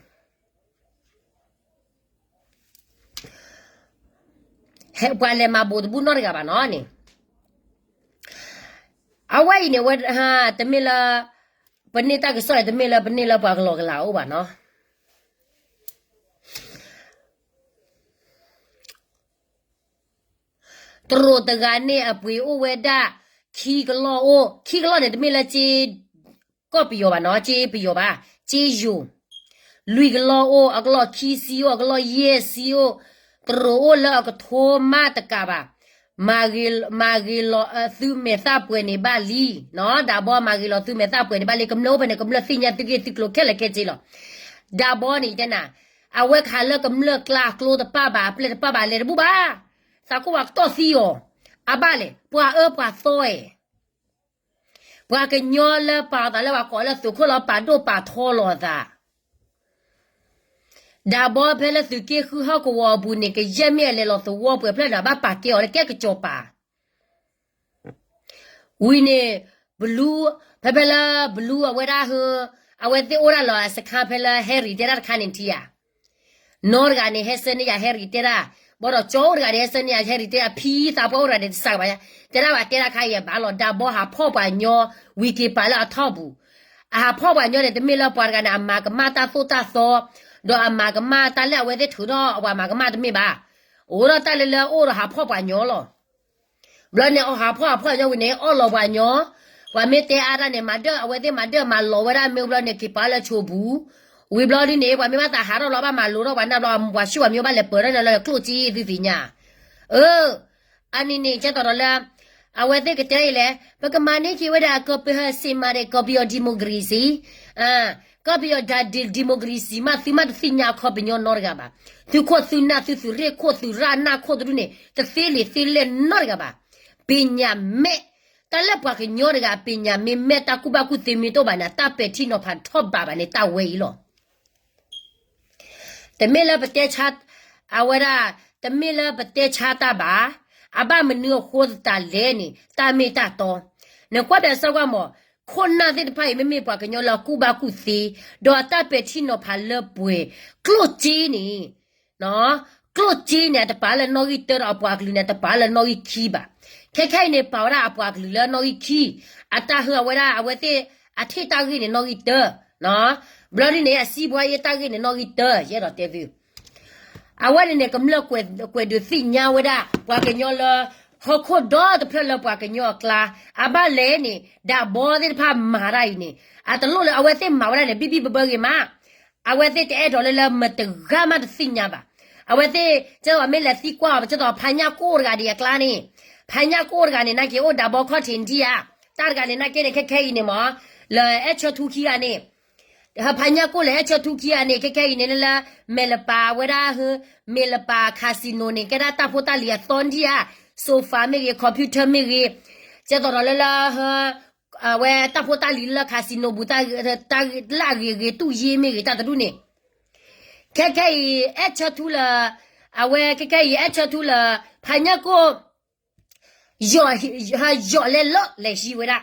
ဟဲပှၤလဲၤမၤဘူးတဘူးနီတဂၤဘၣ်နီၤန့ၣ် အဝဲအံၤန့ၣ် ဝဲ တမ့ၢ်လၢ ပန့ၢ်တၢ်ကစီၣ်အံၤ တမ့ၢ်လၢပန့ၢ်လၢပှၤကလီကလီအိၣ်ဘၣ်နီၤ တရူးတဂၤန့ၣ်အပှ့ၤအိၣ်ဝဲဒၣ် ခံကလီၢ်အိၣ် ခံကလီၢ်န့ၣ် တမ့ၢ်လၢက့ ကီၢ်ပယီၤဘၣ်နီၤ က့ပယီၤဘၣ် က့ယိၤ လွံၢ်ကလီၢ်အိၣ် အကလီၢ်ခံဆံအိၣ် အကလီၢ်ယဲၢ်ဆံအိၣ် တရူးအိၣ်လၢအကထိမးတကးဘၣ် မၤဂ့ၤလီၤသုမဲာ်သၣ်ပှဲၤန့ၣ်ဘၣ်လံ, ဒၣ်ဘီမၤဂ့ၤလီၤသုမဲာ်သၣ်ပှဲၤန့ၣ်ဘၣ်လံ, ကမျၢၢ်အိၣ်ဖဲန့ၣ် ကမျၢၢ်သ့ၣ်ညါသုဂ့ၢ်သုကျိၤခဲလၢာ်ခဲဆ့လီၤ. ဒၣ်ဘီန့ၣ်တဲနၤ, အဝဲကဟးလၢကမျၢၢ်ကျါအကျိတပၣ်ဘၣ် အပျဲၢ်တပၣ်ဘၣ် လဲၤတဘူၣ်ဘၣ်, သးကိၢ်ဝဲကတီၢ်သံအီၤ, အဘၣ်လဲၣ် ပှၤအၢပှၤသီအဲ ပှၤကညီလၢပာ်အသးလၢပှၤကိးလၢသုးခိၣ်လီၤ ပာ်ဒိၣ်ပာ်ထီလီၤအသး, ဒၣ်ဘီဖဲလၢသုးက့ဃုဟီၣ်ကဝီၤအပူၤန့ၣ် ကယဲၢ်မ့ၢ်အလဲၤလီၤသဝီပှဲၤဖျၢၣ်န့ၣ် အဘၣ်ပာ်ကဲအီၤလၢကဲကစီၤပၤ ဝံၤန့ၣ် ဘလူး, ဖဲဖဲလၢဘလူးအဝဲဒၣ်ဟ, အဝဲသ့ၣ်အိၣ်ဒၣ်လီၤအစခါဖဲလၢဟဲရံၤတဲဒၣ်တခါန့ၣ်ထံဧါ, နီတဂၤန့ၣ် ဟဲဆၢန့ၢ်ယၤဟဲရံၤတဲဒၣ်, ဘၣ်ဒီးကၠီအိၣ်တဂၤန့ၣ် ဟဲဆၢန့ၢ်ယၤဟဲရံၤတဲဒၣ် ဖံသးပှၢ်အိၣ်တဂၤန့ၣ် တစးဘၣ်ယါ, တဲဒၣ်ဘၣ်တဲဒၣ်ခါအံၤဘၣ်လီၤ ဒၣ်ဘီဟးဖီၣ်ပှၤညီ, ဝံၤက့ၤပာ်လၢအထီၣ်ပူၤ, အဟးဖီၣ်ပှၤညီန့ၣ် တမ့ၢ်လၢပှၤတဂၤန့ၣ် အမၤကမၣ်တၢ်သိၣ်တၢ်သီ, ဒီးအမၤကမၣ်တၢ်လၢအဝဲသ့ၣ်ထုးထီၣ်အပှၤမၤကမၣ်တမ့ၢ်ဘၣ်, အိၣ်ဒီးတၢ်လၢလၢအိၣ်ဒီးဟးဖီၣ်ပှၤညီလီၤ. ဘျီန့ၣ် အဟးဖီၣ်ဟးဖီၣ်ညီဝံၤန့ၣ် အီၣ်လီၤပှၤညီ, ပှၤမ့ၢ်တဲအါတၢ်န့ၣ် မၤဒၢၣ်အဝဲသ့ၣ်မၤဒၢၣ်မၤလီၤဝဲဒၣ်မ့ၢ်ဘျီန့ၣ် က့ၤပာ်လၢဆိပူၤ, ဝံၤဘျီဒ်န့ၣ် ပှၤမ့ၢ်ဘၣ်သးဟးထီၣ်လီၤဘၣ်မၤလိထီၣ်ပှၤနၢ်ဘျီ ပှၤဆူၣ်ပှၤမ့ၢ်ဘၣ်လဲၤပၢၤထီၣ်န့ၣ်လၢကျိၣ်စ့သုသ့ၣ်ညါ, အၢ အနံၤန့ၣ် ကဲသိးဒီးလၢ အဝဲသ့ၣ်ကတဲအံၤလဲၣ် ပကမၤန့ၢ်က့ၤဝဲဒၣ် ကီၢ်ပယီၤစံးမးဒဲး ကီၢ်ပယီၤ democracy, ကီၢ်ပယီၤဒၣ် democracy မး သုမးတသ့ၣ်ညါအခီပညီနီတဂၤဘၣ်. သုခိၣ်သုနၢ်သုသုးရ့ၣ်ခိၣ်သုးရၣ်နၢ်ခိၣ်တဒူၣ်န့ၣ် တသ့လံာ်သ့လဲၢ်နီတဂၤဘၣ်. ပညာမဲ့, တၢ်လၢပှၤကညီတဂၤ ပညာမ့ၢ်မဲၣ် တၢ်ကူၣ်ဘၣ်ကူၣ်သ့မ့ၢ်တအိၣ်ဘၣ်န့ၣ် တၢ်ပဲာ်ထံနီၤဖးထီၣ်ဘးဘၣ်န့ၣ် တၢ်ဝဲအံၤလီၤ. တမ့ၢ်လၢပတဲဆါ, အဝဲဒၣ်, တမ့ၢ်လၢပတဲဆါတၢ်ဘၣ်, အဘၣ်မနုၤအဃိသတးလဲၣ်န့ၣ် တၢ်မ့ၢ်တၢ်တီ, နကွၢ်ဖဲအဆၢကီၢ်မး, ခိၣ်နၢ်သ့ၣ်တဖၣ်အံၤ မ့မ့ၢ်ပှၤကညီလၢအကူၣ်ဘၣ်ကူၣ်သ့, ဒီးအတၢ်ပဲာ်ထံနီၤဖးလၢပှဲၤ, ကျိၣ်စ့န့ၣ် ကျိၣ်စ့န့ၣ် အတပာ်လၢနီၣ်ဂံၢ်တၢဒီးအပှၤကလုာ်န့ၣ် အတပာ်လၢနီၣ်ဂံၢ်ခံဘၣ်. ခဲခဲအံၤန့ၣ် ပာ်ဝဲဒၣ်အပှၤကလုာ်လၢနီၣ်ဂံၢ်ခံ, အတၢ်ဟ့ၣ်အဝဲဒၣ်အဝဲသ့ၣ်အထံၣ်တၢ်ဂ့ၢ်န့ၣ်နီၣ်ဂံၢ်တၢ, ဘျီဒ်န့ၣ် အစံးဘှါယဲတၢ်ဂ့ၢ်န့ၣ်နီၣ်ဂံၢ်တၢ ယအဲၣ်ဒိးတဲသု အဝဲန့ၣ်န့ၣ် ကမျၢၢ်ကွဲးဒုးသ့ၣ်ညါဝဲဒၣ် ပှၤကညီလၢ ဟီၣ်ခိၣ်ဒီတဖျၢၣ်လၢပှၤကညီအကျါ, အဘၣ်လဲၣ်န့ၣ် ဒၣ်ဘီသ့ၣ်တဖၣ်မၤတၢ်အံၤန့ၣ် အတလိၣ်လၢအဝဲသ့ၣ်မၤဝဲဒၣ်န့ၣ် ဘံၣ်ဘံၣ်ဘၢဘၢဂ့ၤမး, အဝဲသ့ၣ်တအဲၣ်ဒိးလၢလၢမတဂၤမးတသ့ၣ်ညါဘၣ်. အဝဲသ့ၣ် ကဲသိးမ့ၢ်လဲၤသံကွၢ်အီၤ ကဲသိးဖါညၣ်ကိၣ်တဂၤဒ်အကျါန့ၣ်, ဖါညၣ်ကိၣ်တဂၤန့ၣ် နာ်က့ၤအိၣ်ဒၣ်ဘီခီၣ်ထံးဒံဧါ, တၢ်တဂၤန့ၣ် နာ်က့ၤန့ၣ် ခဲခဲအံၤန့ၣ်မး လၢအဲၣ်ဆၢထူခံဂၤန့ၣ် ဖါညၣ်ကိၣ်လၢအဲၣ်ဆၢထူခံဂၤန့ၣ် ခဲခဲအံၤန့ၣ်လၢ မဲာ်လပၤဝဲဒၣ် မဲာ်လပၤ casino န့ၣ် ကဲဒၣ်တၢ်ဖိတၢ်လံၤအသီဒံဧါ, sofa မ့ၢ်ဂ့ၤ computer မ့ၢ်ဂ့ၤ, ကဲသိးဒီးလၢလၢ အဝဲတၢ်ဖိတၢ်လံၤလၢ casino ပူၤ တၢ်လၢအဂ့ၤဂ့ၤ တူၢ်ယ့မ့ၢ်ဂ့ၤ တၢ်တဒူၣ်န့ၣ်, ခဲခဲအံၤ အဲၣ်ဆၢထူလၢ အဝဲခဲခဲအံၤ အဲၣ်ဆၢထူလၢ ဖါညၣ်ကိၣ် ယီၤလဲလိာ်လဲၤဟံးဝဲဒၣ်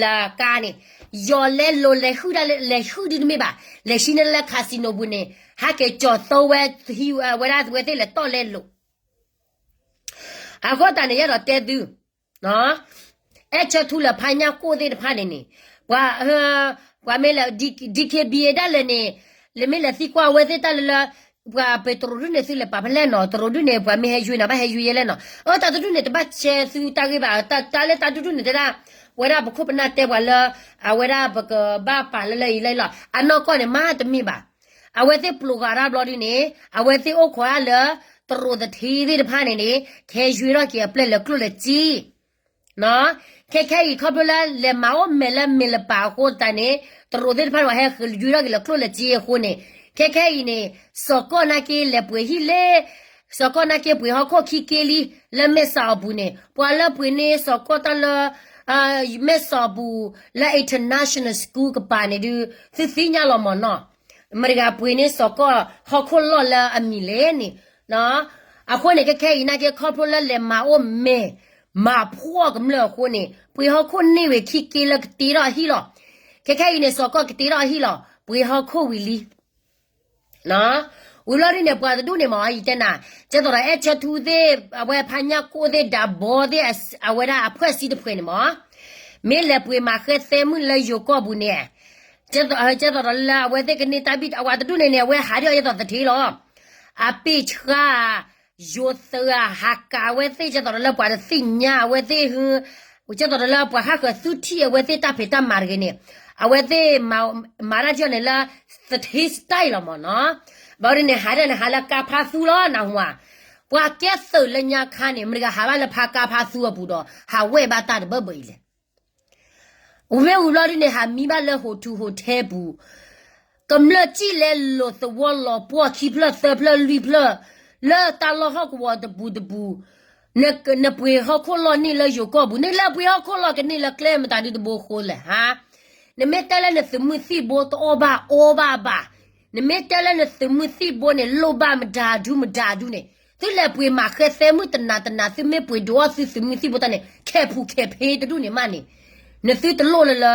လၢကါန့ၣ်, ယီၤလဲလိာ်လဲၤဟုၣ်ဒၣ်လဲၤဟုၣ်ဒ်တမ့ၢ်ဘၣ်, လဲၤဟံးန့ၢ်လၢ casino ပူၤန့ၣ် ဟဲက့ၤကၠီၤသီဝဲ ဟံးဝဲဒၣ်ဝဲသ့ၣ်လဲၤတီၢ်လဲလိာ် အဃိသတးန့ၣ် ယအဲၣ်ဒိးတဲသု အဲၣ်ဆၢထူလၢဖါညၣ်ကိၣ်သ့ၣ်တဖၣ်န့ၣ်န့ၣ်, ပှၤ ပှၤမ့ၢ်လဲၤ DKBA ဒၣ်လဲာ်န့ၣ်, လဲၤမ့ၢ်လဲၤသံကွၢ်အဝဲသ့ၣ်တၢ်လၢလၢ, ပှၤပတရူးဒုၣ်န့ၣ် သုလဲၤပာ်ဖဲလဲၣ်နီၤ, တရူးဒုၣ်န့ၣ် ပှၤမ့ၢ်ဟဲယွ့န့ၣ် ဘၣ်ဟဲယွ့ယဲလဲၣ်နီၤ, အၢ တၢ်တဒူၣ်န့ၣ် တဘၣ်ဆဲးသုတၢ်ဂ့ၢ်ဘၣ်, တၢ်လၢတၢ်တဒူၣ်န့ၣ်တဲဒၣ်, ဝဲဒၣ်ပခိၣ်ပနၢ်တဲပှၤလၢ, အဝဲဒၣ်ပကဘၣ်ပာ်လၢလၢအံၤလၢအံၤလီၤ, အနီၢ်ကီၢ်န့ၣ် မ့ၢ်တမ့ၢ်ဘၣ်. အဝဲသ့ၣ်ပျိၤဃာ်တၢ်ဘျီဒ်န့ၣ် အဝဲသ့ၣ်အိၣ်ခိးဒၣ်လၢ တရူးသထ့သ့ၣ်တဖၣ်န့ၣ်န့ၣ် ကဟဲယွ့ထီၣ်က့ၤအပျဲၢ်လၢကျိၣ်လၢစ့, ခဲခဲအံၤ ခီဖျိလၢလဲၤမၤအိၣ်မဲာ်လၢမဲာ်လပၤအဃိသတးန့ၣ် တရူးသ့ၣ်တဖၣ်န့ၣ် ဟဲယွ့ထီၣ်က့ၤလၢကျိၣ်လၢစ့အဃိန့ၣ်, ခဲခဲအံၤန့ၣ် စီၤကီၢ်နာ်က့လဲၤပှ့ၤဟံၣ်လၢ, စီၤကီၢ်နာ်က့ပှ့ၤဟီၣ်ခိၣ်ခံက့လံ, လၢမဲၢ်စီၤအပူၤန့ၣ် ပှၤလၢပှ့ၤန့ၢ်စီၤကီၢ်တၢ်လၢ မဲၢ်စီၤအပူၤ လၢ international school ကပၤန့ၣ်ဒုး သုသ့ၣ်ညါလီၤမၢ်နီၤ, မတၤတဂၤပှ့ၤန့ၢ်စီၤကီၢ်ဟီၣ်ခိၣ်လီၢ်လၢအမံၤလဲၣ်န့ၣ်, အဃိန့ၣ် ခဲခဲအံၤနာ်က့ ခီဖျိလၢလဲၤမၤအိၣ်မဲာ် မၤဖှီၣ်ကမျၢၢ်အဃိန့ၣ် ပှ့ၤဟီၣ်ခိၣ်န့ၢ်ဝဲခံက့လၢကတ့ထီၣ်အဟံၣ်လီၤ. ခဲခဲအံၤန့ၣ် စီၤကီၢ်ကတ့ထီၣ်အဟံၣ်လီၤ, ပှ့ၤဟီၣ်ခိၣ်ဝံၤလံ ဝံၤဘျီဒ်န့ၣ် ပှၤတဒူၣ်န့ၣ်မ့ၢ် ယတဲနၤ, ကဲသိးဒီးအဲၣ်ဆၢထူသ့ၣ် အဝဲဖါညၣ်ကိၣ်သ့ၣ် ဒၣ်ဘီသ့ၣ် အဝဲဒၣ်အဖှဲၣ်စံတဖှဲးန့ၣ်မ့ၢ်, မ့ၢ်လဲၤပှ့ၤမၤဃဲသဲမုၣ်လၢယိၤကီၢ်ပူၤန့ၣ်, ကဲသိးဒီးလၢအဝဲသ့ၣ်ကန့ၢ်တၢ်ဘံၣ် အဝဲတဒူၣ်န့ၣ်န့ၣ် အဝဲဟးဒ်အီၤယသိးသထ့လီၤ, အပ့ၢ်ဆှါ ယိၤသၢဂၤ ဟးကးအဝဲသ့ၣ် ကဲသိးဒီးလၢပှၤတသ့ၣ်ညါအဝဲသ့ၣ်, ကဲသိးဒီးလၢပှၤဟးဃၢၤသုထံၣ်အဝဲသ့ၣ်တၢ်ဖံးတၢ်မၤတဂ့ၤန့ၣ်, အဝဲသ့ၣ်မၤတၢ်ဒ်အီၤန့ၣ်လၢ သထ့ style လီၤမ့ၢ်နီၤ, ဘၣ်ဝဲဒ်န့ၣ် ဟးဒ်န့ၣ် ဟးလၢကါဖးသူလီၤ နၢ်ဟူဧါ, ပှၤကဲသုးလၢညါခါန့ၣ် မတၤတဂၤဟးဘၣ်လၢဖါကါဖါသူအပူၤဒီး ဟးဝဲၢ်ဘၣ်တၢ်တဘၢဘၢအံၤလဲၣ်. ဝံၤမ့ၢ်ဝံၤဘျီဒ်န့ၣ် ဟးမံဘၣ်လၢ hotel hotel ပူၤ, ကမျၢၢ်စံၣ်လဲၤလိာ်သဝီလီၤပှီၢ်ခံဖျၢၣ်သၢဖျၢၣ်လွံၢ်ဖျၢၣ်, လၢတၢ်လီၢ်ဟီၣ်ကဝီၤတပူၤတပူၤ, နပှ့ၤဟီၣ်ခိၣ်လီၢ်န့ၢ်လၢယိၤကီၢ်ပူၤ, နလၢပှ့ၤဟီၣ်ခိၣ်လီၢ်ကန့ၢ်လၢကျဲမတၤဒုတဘိဃိလဲၣ်ဟါ. နမ့ၢ်တဲလၢနသုးမုၢ်သံၣ်ဘိတအီၣ်ဘၣ်အီဘၣ်ဘၣ်, နမ့ၢ်တဲလၢနသုးမုၢ်သံၣ်ဘိန့ၣ် လိၣ်ဘၣ်မတၤဒုမတၤဒုန့ၣ်, သုလဲၤပှ့ၤမၤဃဲသဲမုၣ်တနၤတနၤ သုမ့ၢ်ပှ့ၤဒိးအီၣ်သုသုးမုၢ်သံၣ်ဘိတၢ်န့ၣ် ခဲးဖူးခဲးဖ့တဒူၣ်န့ၣ်မးန့ၣ်, နသုတလိၣ်လၢလၢ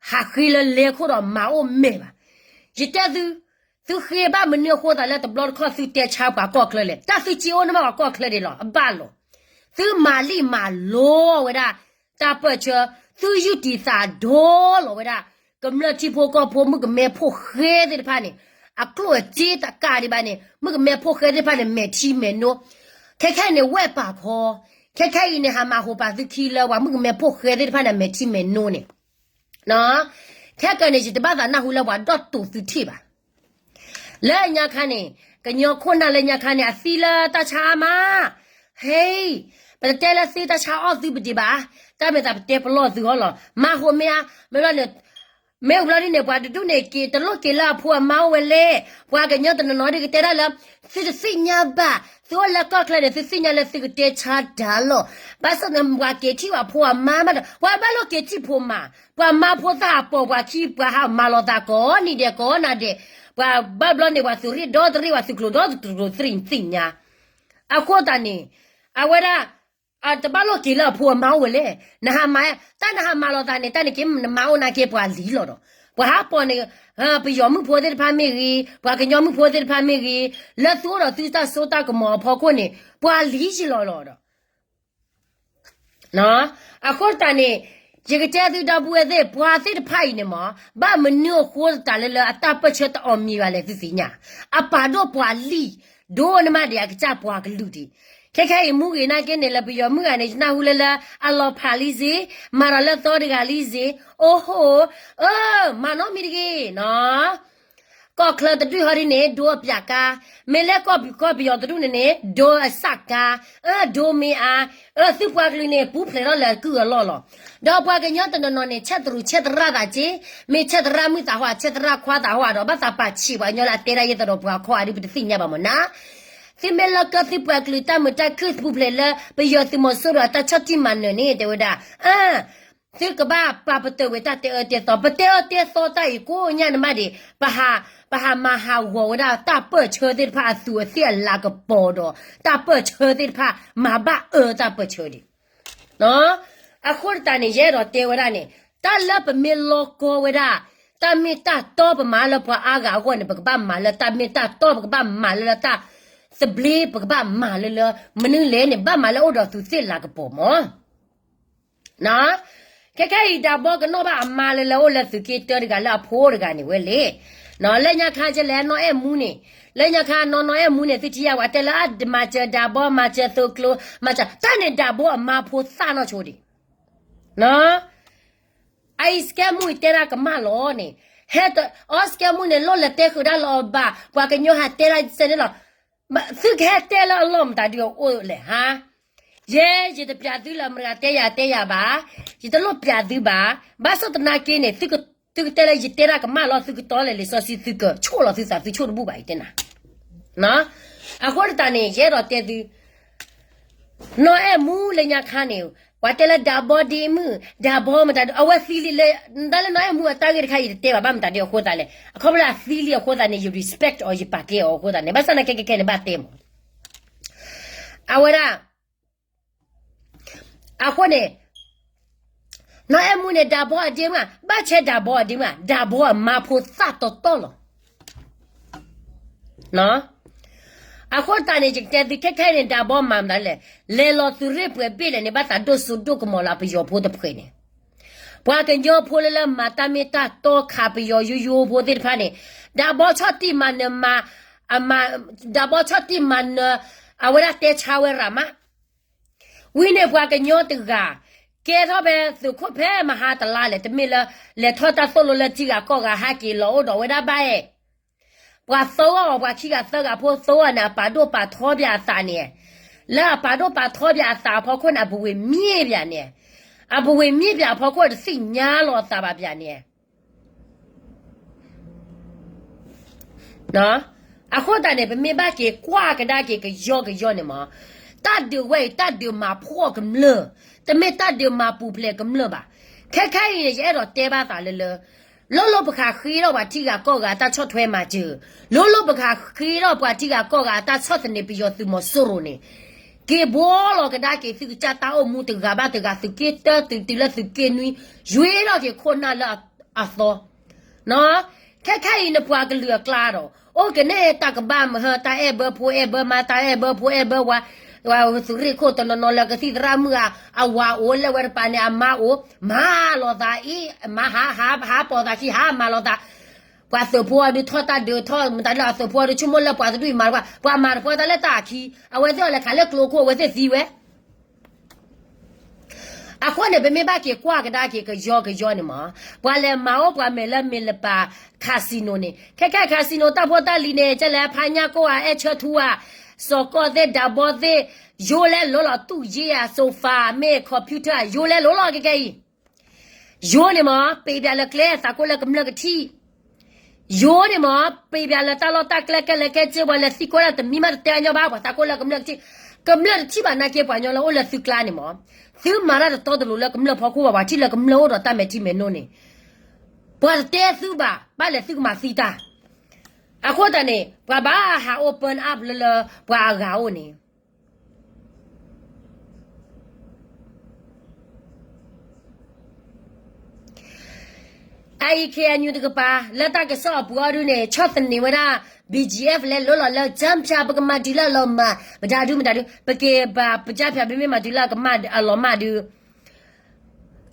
ဟးဃ့လၢလဲၤခိၣ်ဒီးမၤအိၣ်မဲာ်ဘၣ်. ယတဲသု, သုဃ့ဘၣ်မနုၤအဃိသးလၢတဘျီတခီၣ်သုတဲဆါပှၤကီၢ်ချၢလဲၣ်, တၢ်သုစ့အိၣ်န့ၣ်မးပှၤကီၢ်ချၢဒၣ်လီၤ, အဘၣ်လီၤ. သုမၤလံၣ်မၤလိဝဲဒၣ် တၢ်ပၢၢ်ဆၢ, သုယုၢ်တံာ်သးဒီလီၤဝဲဒၣ် ကမျၢၢ်ထံဖိကီၢ်ဖိမုၣ်ကမဲဖိဃဲသ့ၣ်တဖၣ်န့ၣ်, အကျိၣ်အစ့တကးဒံးဘၣ်န့ၣ် မုၣ်ကမဲဖိဃဲသ့ၣ်တဖၣ်န့ၣ် မဲာ်ထံမဲာ်နိ, ခဲခဲအံၤန့ၣ် ဝဲၢ်ပာ်ဖီ, ခဲခဲအံၤန့ၣ် ဟးမၤဟူးပာ်သုခံလၢပှၤမုၣ်ကမဲဖိဃဲသ့ၣ်တဖၣ်န့ၣ် အမဲာ်ထံမဲာ်နိန့ၣ် ခဲကၢန့ၣ် ယတဘၣ်သးနၢ်ဟူလၢပှၤဒီးတိာ်သုထံၣ်ဘၣ်. လၢညါခါန့ၣ်, ကညီခိၣ်နၢ်လၢညါခါန့ၣ် အသံလၢတၢ်ဆါအါမး, ဟဲ, ပတတဲလၢသံတၢ်ဆါအီၣ်သုပဒံးဘၣ်, တၢ်မဲာ်သးပတဲပလီၢ်သုအီၤလီၤ, မၤဟူးမ့ၢ်ဧါ, မ့ၢ်ဘျီန့ၣ် မ့ၢ်ဘျီဒ်န့ၣ် ပှၤတဒူၣ်န့ၣ်က့ၤတလိၣ်က့ၤလၢအဖိအမါအိၣ်ဝဲလဲၣ်, ပှၤကညီတနီၤနီၤဒ်ကတဲဒၣ်လၢ သုတသ့ၣ်ညါဘၣ်, သုအိၣ်လၢကီၢ်ချၢန့ၣ် သုသ့ၣ်ညါလၢသုကတဲဆါတၢ်လီၤ, ဘၣ်ဆၣ်န့ၣ် ပှၤက့ၤထံၣ်ပှၤဖိအမါမးဒီး ပှၤဘၣ်လိၣ်က့ၤထံၣ်ဖိမး, ပှၤမါဖိသၣ်ဟးပိာ်ပှၤခံ ပှၤဟးမၤလိာ်သးကိးနံၤဒဲးကိးနၤဒဲး, ပှၤဘၣ်ဘျီန့ၣ် ပှၤသုးရ့ၣ်ဒီတရ့ၣ် ပှၤသုးကျိၤဒီတကျိၤသ့ၣ်ညါ, အဃိသတးန့ၣ်, အဝဲဒၣ် တဘၣ်လိၣ်က့ၤလၢအဖိအမါအိၣ်ဝဲလဲၣ်, နဟးမၤ, တၢ်နဟးမၤလိာ်သးန့ၣ် တၢ်န့ၣ်က့ၤနမၤအိၣ်နာ်က့ၤပှၤလံၤလီၤဒီး, ပှၤဟးပိာ်န့ၣ်, ပယီၤမုၣ်ဖိသ့ၣ်တဖၣ်မ့ၢ်ဂ့ၤ, ပှၤကညီမုၣ်ဖိသ့ၣ်တဖၣ်မ့ၢ်ဂ့ၤ, လၢသုအိၣ်ဒီးသုတၢ်စိတၢ်ကမီၤအဖီခိၣ်န့ၣ် ပှၤလံၤယံလီၤလီၤဒီး အဃိသတးန့ၣ်, ယကတဲသုဒီပုၢ်ဝဲၢ်သ့ၣ် ပှၤသ့ၣ်တဖၣ်အံၤန့ၣ်မး, ဘၣ်မနုၤအဃိသတးလၢလၢအတၢ်ပၢၢ်ဆၢတအီၣ်မံၤဘၣ်လဲၣ်သုသ့ၣ်ညါ, အပာ်ဒိၣ်ပှၤလံၤ, ဒိၣ်န့ၣ်မးဒံးအကစၢ်ပှၤကလုာ်ဒံး, ခဲခဲအံၤမူဂ့ၤနာ်က့န့ၣ် လၢပယီၤမုၣ်ဂၤန့ၣ် ယနၢ်ဟူလၢလၢအလီၤဖးလံစ့, မၤဒီးလၢသီတဂၤလံစ့, အိၣ်ဟိ, အၢ, မၤနီတမံၤတဂ့ၤနီၤ ကီၢ်ချၢတဒူၣ်ဟီဒ်န့ၣ် ဒိအပၠးကါ, မ့ၢ်လၢကီၢ်ပူၤကီၢ်ပယီၤတဒူၣ်န့ၣ်န့ၣ် ဒိအစၢ်ကါ, အၢ ဒိမ့ၢ်အါ, အၢ သုပှၤကလုာ်န့ၣ် ပူၤဖျဲးထီၣ်လၢအကုၢ်အလီၢ်လီၤ. ဒီးပှၤကညီတနီၤနီၤန့ၣ် ဆဲးတရူးဆဲးသရၣ်သးက့, မ့ၢ်ဆဲးသရၣ်မုၣ်သးဟူဧါ ဆဲးသရၣ်ခွါသးဟူဧါဒီး ဘၣ်သးပာ်ဆံးပှၤကညီလၢအတဲဒၣ်ယဲသိးဒီးပှၤခီဧါဒ်ပတသ့ၣ်ညါဘၣ်မၢ်နၤ. သုမ့ၢ်လီၤကၢသုပှၤကလုာ်တၢ်မုာ်တၢ်ခုၣ်ပူၤဖျဲးလၢ ပယီၤသုးမီၤစိရိၤအတၢ်ဆီၣ်တံၢ်မၤနၢၤန့ၣ် တဲဝဲဒၣ်, အၢ သုကဘၣ်ပာ်ပတုာ်ဝဲတၢ်တဲအၢတဲသီ, ပတဲအၢတဲသီတၢ်အံၤကိးညါန့ၣ်မးဒံး, ပဟး, ပဟးမၤဟးဂီၤဝဲဒၣ်တၢ်ပၢၢ်ဆၢသ့ၣ်တဖၣ်အသူးအသ့ၣ်အလၤကပီၤဒီး တၢ်ပၢၢ်ဆၢသ့ၣ်တဖၣ်မၤဘၣ်အၢတၢ်ပၢၢ်ဆၢဒံး. အဃိတးန့ၣ် ယအဲၣ်ဒိးတဲဝဲဒၣ်န့ၣ်, တၢ်လၢပမ့ၢ်လီၤကီဝဲဒၣ်, တၢ်မ့ၢ်တၢ်တီပမၤလၢပှၤအါဂၤအဂီၢ်န့ၣ် ပကဘၣ်မၤလၢတၢ်မ့ၢ်တၢ်တီ, ပကဘၣ်မၤလၢလၢတၢ်သဘျ့, ပကဘၣ်မၤလၢလၢ မနုၤလဲၣ်န့ၣ် ဘၣ်မၤလၢအိၣ်ဒီးသူးသ့ၣ်လၤကပီၤမၢ် ခဲခဲအံၤ ဒၤဘီကနီၣ်ဘၣ်အမါလၢလၢအိၣ်လၢသုးက့တၢတဂၤလၢအဖိတဂၤန့ၣ်ဝဲလဲၣ်. လၢညါခါကလဲၣ် နီၢ်အဲၣ်မူန့ၣ်, လၢညါခါနီၢ်နီၢ်အဲၣ်မူန့ၣ် သုထံၣ်ယါ ပှၤတဲလၢအမၤစၢၤဒၤဘီ မၤစၢၤသုးကျိၤ, မၤစၢၤ, တၢ်န့ၣ်ဒၤဘီအမါဖိသၣ်နီၢ်ဆိဒံး အအံၤစကဲမူအံၤတဲဒၣ်ကမၣ်လီၤန့ၣ်, ဟဲတအီစကဲမူန့ၣ် လိၣ်လဲၤတဲဃုာ်ဒၣ်လီၤအီၤဘၣ်, ပှၤကညီဟးတဲဒၣ်စဲန့ၣ်လီၤ. သုကဟဲတဲလၢအလီၢ်မတၤဒုအိၣ်လဲၣ်ဟါ. ယဲ ယတပျးသုလၢမတၤဂၤတဲယၤတဲယၤဘၣ်, ယတလိၣ်ပျးသုဘၣ်. ဘၣ်ဆၣ်သနာ်က့န့ၣ် သုကတဲလၢယတဲဒၣ်ကမၣ်လီၤ သုကတီၤလဲၣ်လံာ်စီဆှံ သုကဆိၣ်လီၤသုသး သုဆိၣ်တဘူၣ်ဘၣ်အံၤတဲနၤ အဃိတးန့ၣ် ယအဲၣ်ဒိးတဲသု နီၢ်အဲၣ်မူလၢညါခါန့ၣ်, ပှၤတဲလၢဒၤဘီဒ့မုၣ်, ဒၤဘီမတၤဒု, အဝဲသံလံလၢ, တၢ်လၢနီၢ်အဲၣ်မူအတၢ်ဂ့ၢ်တခါ ယတတဲဘၣ် ဘၣ်မတၤဒုအဃိသးလဲၣ်, အခီပညီအသံလံအဃိသးန့ၣ် ယ respect အီၤ ယပာ်ကဲအီၤအဃိသးန့ၣ် ဘၣ်ဆၣ်သနာ်က့ခဲခဲန့ၣ် ဘၣ်တဲမး အဝဲဒၣ် အဃိန့ၣ် နီၢ်အဲၣ်မူန့ၣ် ဒၤဘီအဒ့မုၣ်ဧါ, ဘၣ်ဆဲဒၤဘီအဒ့မုၣ်ဧါ, ဒၤဘီအမါဖိသၣ်တီတီလီၤ. အဃိတးန့ၣ် ယကတဲသုခဲခဲန့ၣ် ဒၤဘီမၤမတၤလဲၣ်, လဲၤလီၤသုးရ့ၣ်ပှဲၤဘ့ၣ်လဲၣ်န့ၣ် ဘၣ်သးဒိၣ်စိဒိၣ်ကမီၤလၢပယီၤဖိတဖှဲးန့ၣ်, ပှၤကညီဖိလၢလၢမၤတၢ်မ့ၢ်တၢ်တီခးပယီၤယိယိဖိသ့ၣ်တဖၣ်န့ၣ်, ဒၤဘီဆီၣ်တံၢ်မၤနၢၤမၤ, ဒၤဘီဆီၣ်တံၢ်မၤနၢၤ, အဝဲဒၣ်တဲဆါဝဲရၤမး ဝံၤန့ၣ်ပှၤကညီတဂၤ, ကဲထီၣ်ဖဲသုးခိၣ်ဖဲမဟါတလါလဲၣ် တမ့ၢ်လၢ လဲၤထီၣ်တၢ်သိၣ်လိလၢထံဂၤကီၢ်ဂၤဟဲက့ၤလီၤအိၣ်ဒီးဝဲဒၣ်ဘၣ်အဲၣ်, ပှၤသၢဂၤအီၤ ပှၤခံဂၤသၢဂၤဖိသၢဂၤန့ၣ် အပာ်ဒိၣ်ပာ်ထီပၠးအသးန့ၣ်, လၢအပာ်ဒိၣ်ပာ်ထီပၠးအသးအဖီခိၣ်န့ၣ် အပူၤဝ့ၤမံပၠးန့ၣ်, အပူၤဝ့ၤမံပၠးအဖီခိၣ်တသ့ၣ်ညါလီၤအသးဘၣ်ပၠးန့ၣ် အဃိသတးန့ၣ် ပမ့ၢ်ဘၣ်က့ၤကွၢ်ကဒါက့ၤကယီကယီန့ၣ်မး, တၢ်ဒုးဝဲအံၤ တၢ်ဒုးမၤဖှီၣ်ကမျၢၢ်, တမ့ၢ်တၢ်ဒုးမၤပူၤဖျဲးကမျၢၢ်ဘၣ်. ခဲခဲအံၤန့ၣ် ယအဲၣ်ဒိးတဲဘၣ်သးလၢလၢ လိၣ်လိၣ်ပဃာ်ဃ့ထီၣ်ပှၤထံဂၤကီၢ်ဂၤအတၢ်ဆီၣ်ထွဲမၤစၢၤ, လိၣ်လိၣ်ပဃာ်ဃ့ထီၣ်ပှၤထံဂၤကီၢ်ဂၤအတၢ်ဆီၣ်သနံးပယီၤသုးမီၤစိရိၤန့ၣ်, က့ၤဘှီလီၤကဒါက့ၤသုကစၢ်တၢ်အိၣ်မူတဂၤဘၣ်တဂၤ သုးက့တၢတုၤလၢသုးက့နွံ, ယွ့ထီၣ်က့ၤခိၣ်နၢ်လၢအသီ ခဲခဲအံၤနပှၤကလုာ်အကျါဒီး အိၣ်ကနဲတၢ်ကဘၣ်မဟၢ တၢ်အဲၣ်ဘၢဖိအဲၣ်ဘၢမါ တၢ်အဲၣ်ဘၢဖိအဲၣ်ဘၢဝၤ, သုးရ့ၣ်ခိၣ်တနီၤနီၤလၢကသံၣ်သရၣ်မုၣ်ဧါ, အဝၤအိၣ်လၢဝဲတပၤန့ၣ် အမါအိၣ်, မၤလီၤသးအံၤ, မၤဟးဟးဟးပိာ်သးခံ ဟးမၤလီၤသး, ပှၤသုးဖိအီၤဒုးထီၣ်တၢ်ဒုးထီၣ်မတၤလၢအသုးဖိအီၤဒုးဆိကမိၣ်လၢပှၤတဒူၣ်အံၤမၤတပှၢ်, ပှၤမၤတပှၢ်တၢ်လၢတၢ်အခံ, အဝဲသ့ၣ်အီၤလဲၤခးလၢကျိခိၣ် အဝဲသ့ၣ်သံဝဲ အဃိန့ၣ် ပမ့ၢ်ဘၣ်က့ၤကွၢ်ကဒါက့ၤကယီကယီန့ၣ်မး, ပှၤလဲၤမၤအိၣ်ပှၤမဲာ်လၢမ့ၢ်လပာ် casino န့ၣ်, ခဲခဲ casino တၢ်ဖိတၢ်လံၤန့ၣ် ကဲလဲၣ် ဖါညၣ်ကိၣ်ဧါ အဲၣ်ဆၢထူဧါ, စီၤကီၢ်သ့ၣ် ဒးဘီသ့ၣ်, ယိလဲလိၤလီၤ တူၢ်ယ့ၢ်ဧါ sofa မ့ၢ် computer ယိလဲလိၤလီၤ ခဲခဲအံၤ ယိန့ၣ်မး ပ့ၤပၠးလၢကျဲ သးကိၢ်လၢကမျၢၢ်ကထံၣ်, ယိန့ၣ်မး ပ့ၤပၠးလၢတၢ်လီၢ်တၢ်ကျဲ ကဲလဲၣ်ကဲစ့ ပှၤလဲၤသံကွၢ်ဒၣ်တမံၤမး တတဲအညီဘၣ် ပှၤသးကိၢ်လၢကမျၢၢ်ကထံၣ်, ကမျၢၢ်တထံၣ်ဘၣ်နာ်က့ ပှၤညီလၢအိၣ်လၢသုကျါန့ၣ်မး, သုမၤတၢ်တတီတလိၤလၢကမျၢၢ်ဖီခိၣ်ဘၣ် ပှၤထံၣ်လၢကမျၢၢ်အိၣ်ဒီးတၢ်မဲာ်ထံမဲာ်နိန့ၣ်, ပှၤတတဲသုဘၣ် ဘၣ်လဲၤသုကမၤသံတၢ်, အဃိသတးန့ၣ် ပှၤဘၣ်ဟး open up လၢလၢ ပှၤအဂၤအိၣ်န့ၣ် အအံၤ KNU တကပၤ လၢတၢ်ကစီၣ်အပူၤအီၤဒုန့ၣ် ဆီၣ်သနံးဝဲဒၣ် BGF လဲၤလိၤလီၤလၢ ကၠၢဖၠး ပကမၤတုၤလၢအလီၤမၢ် မတၤဒုမတၤဒု ပက့ၤဘၣ်ပကၠၢဖၠး ပမ့ၢ်မၤတုၤလၢအကမၣ်အလီၤမၢ်ဒု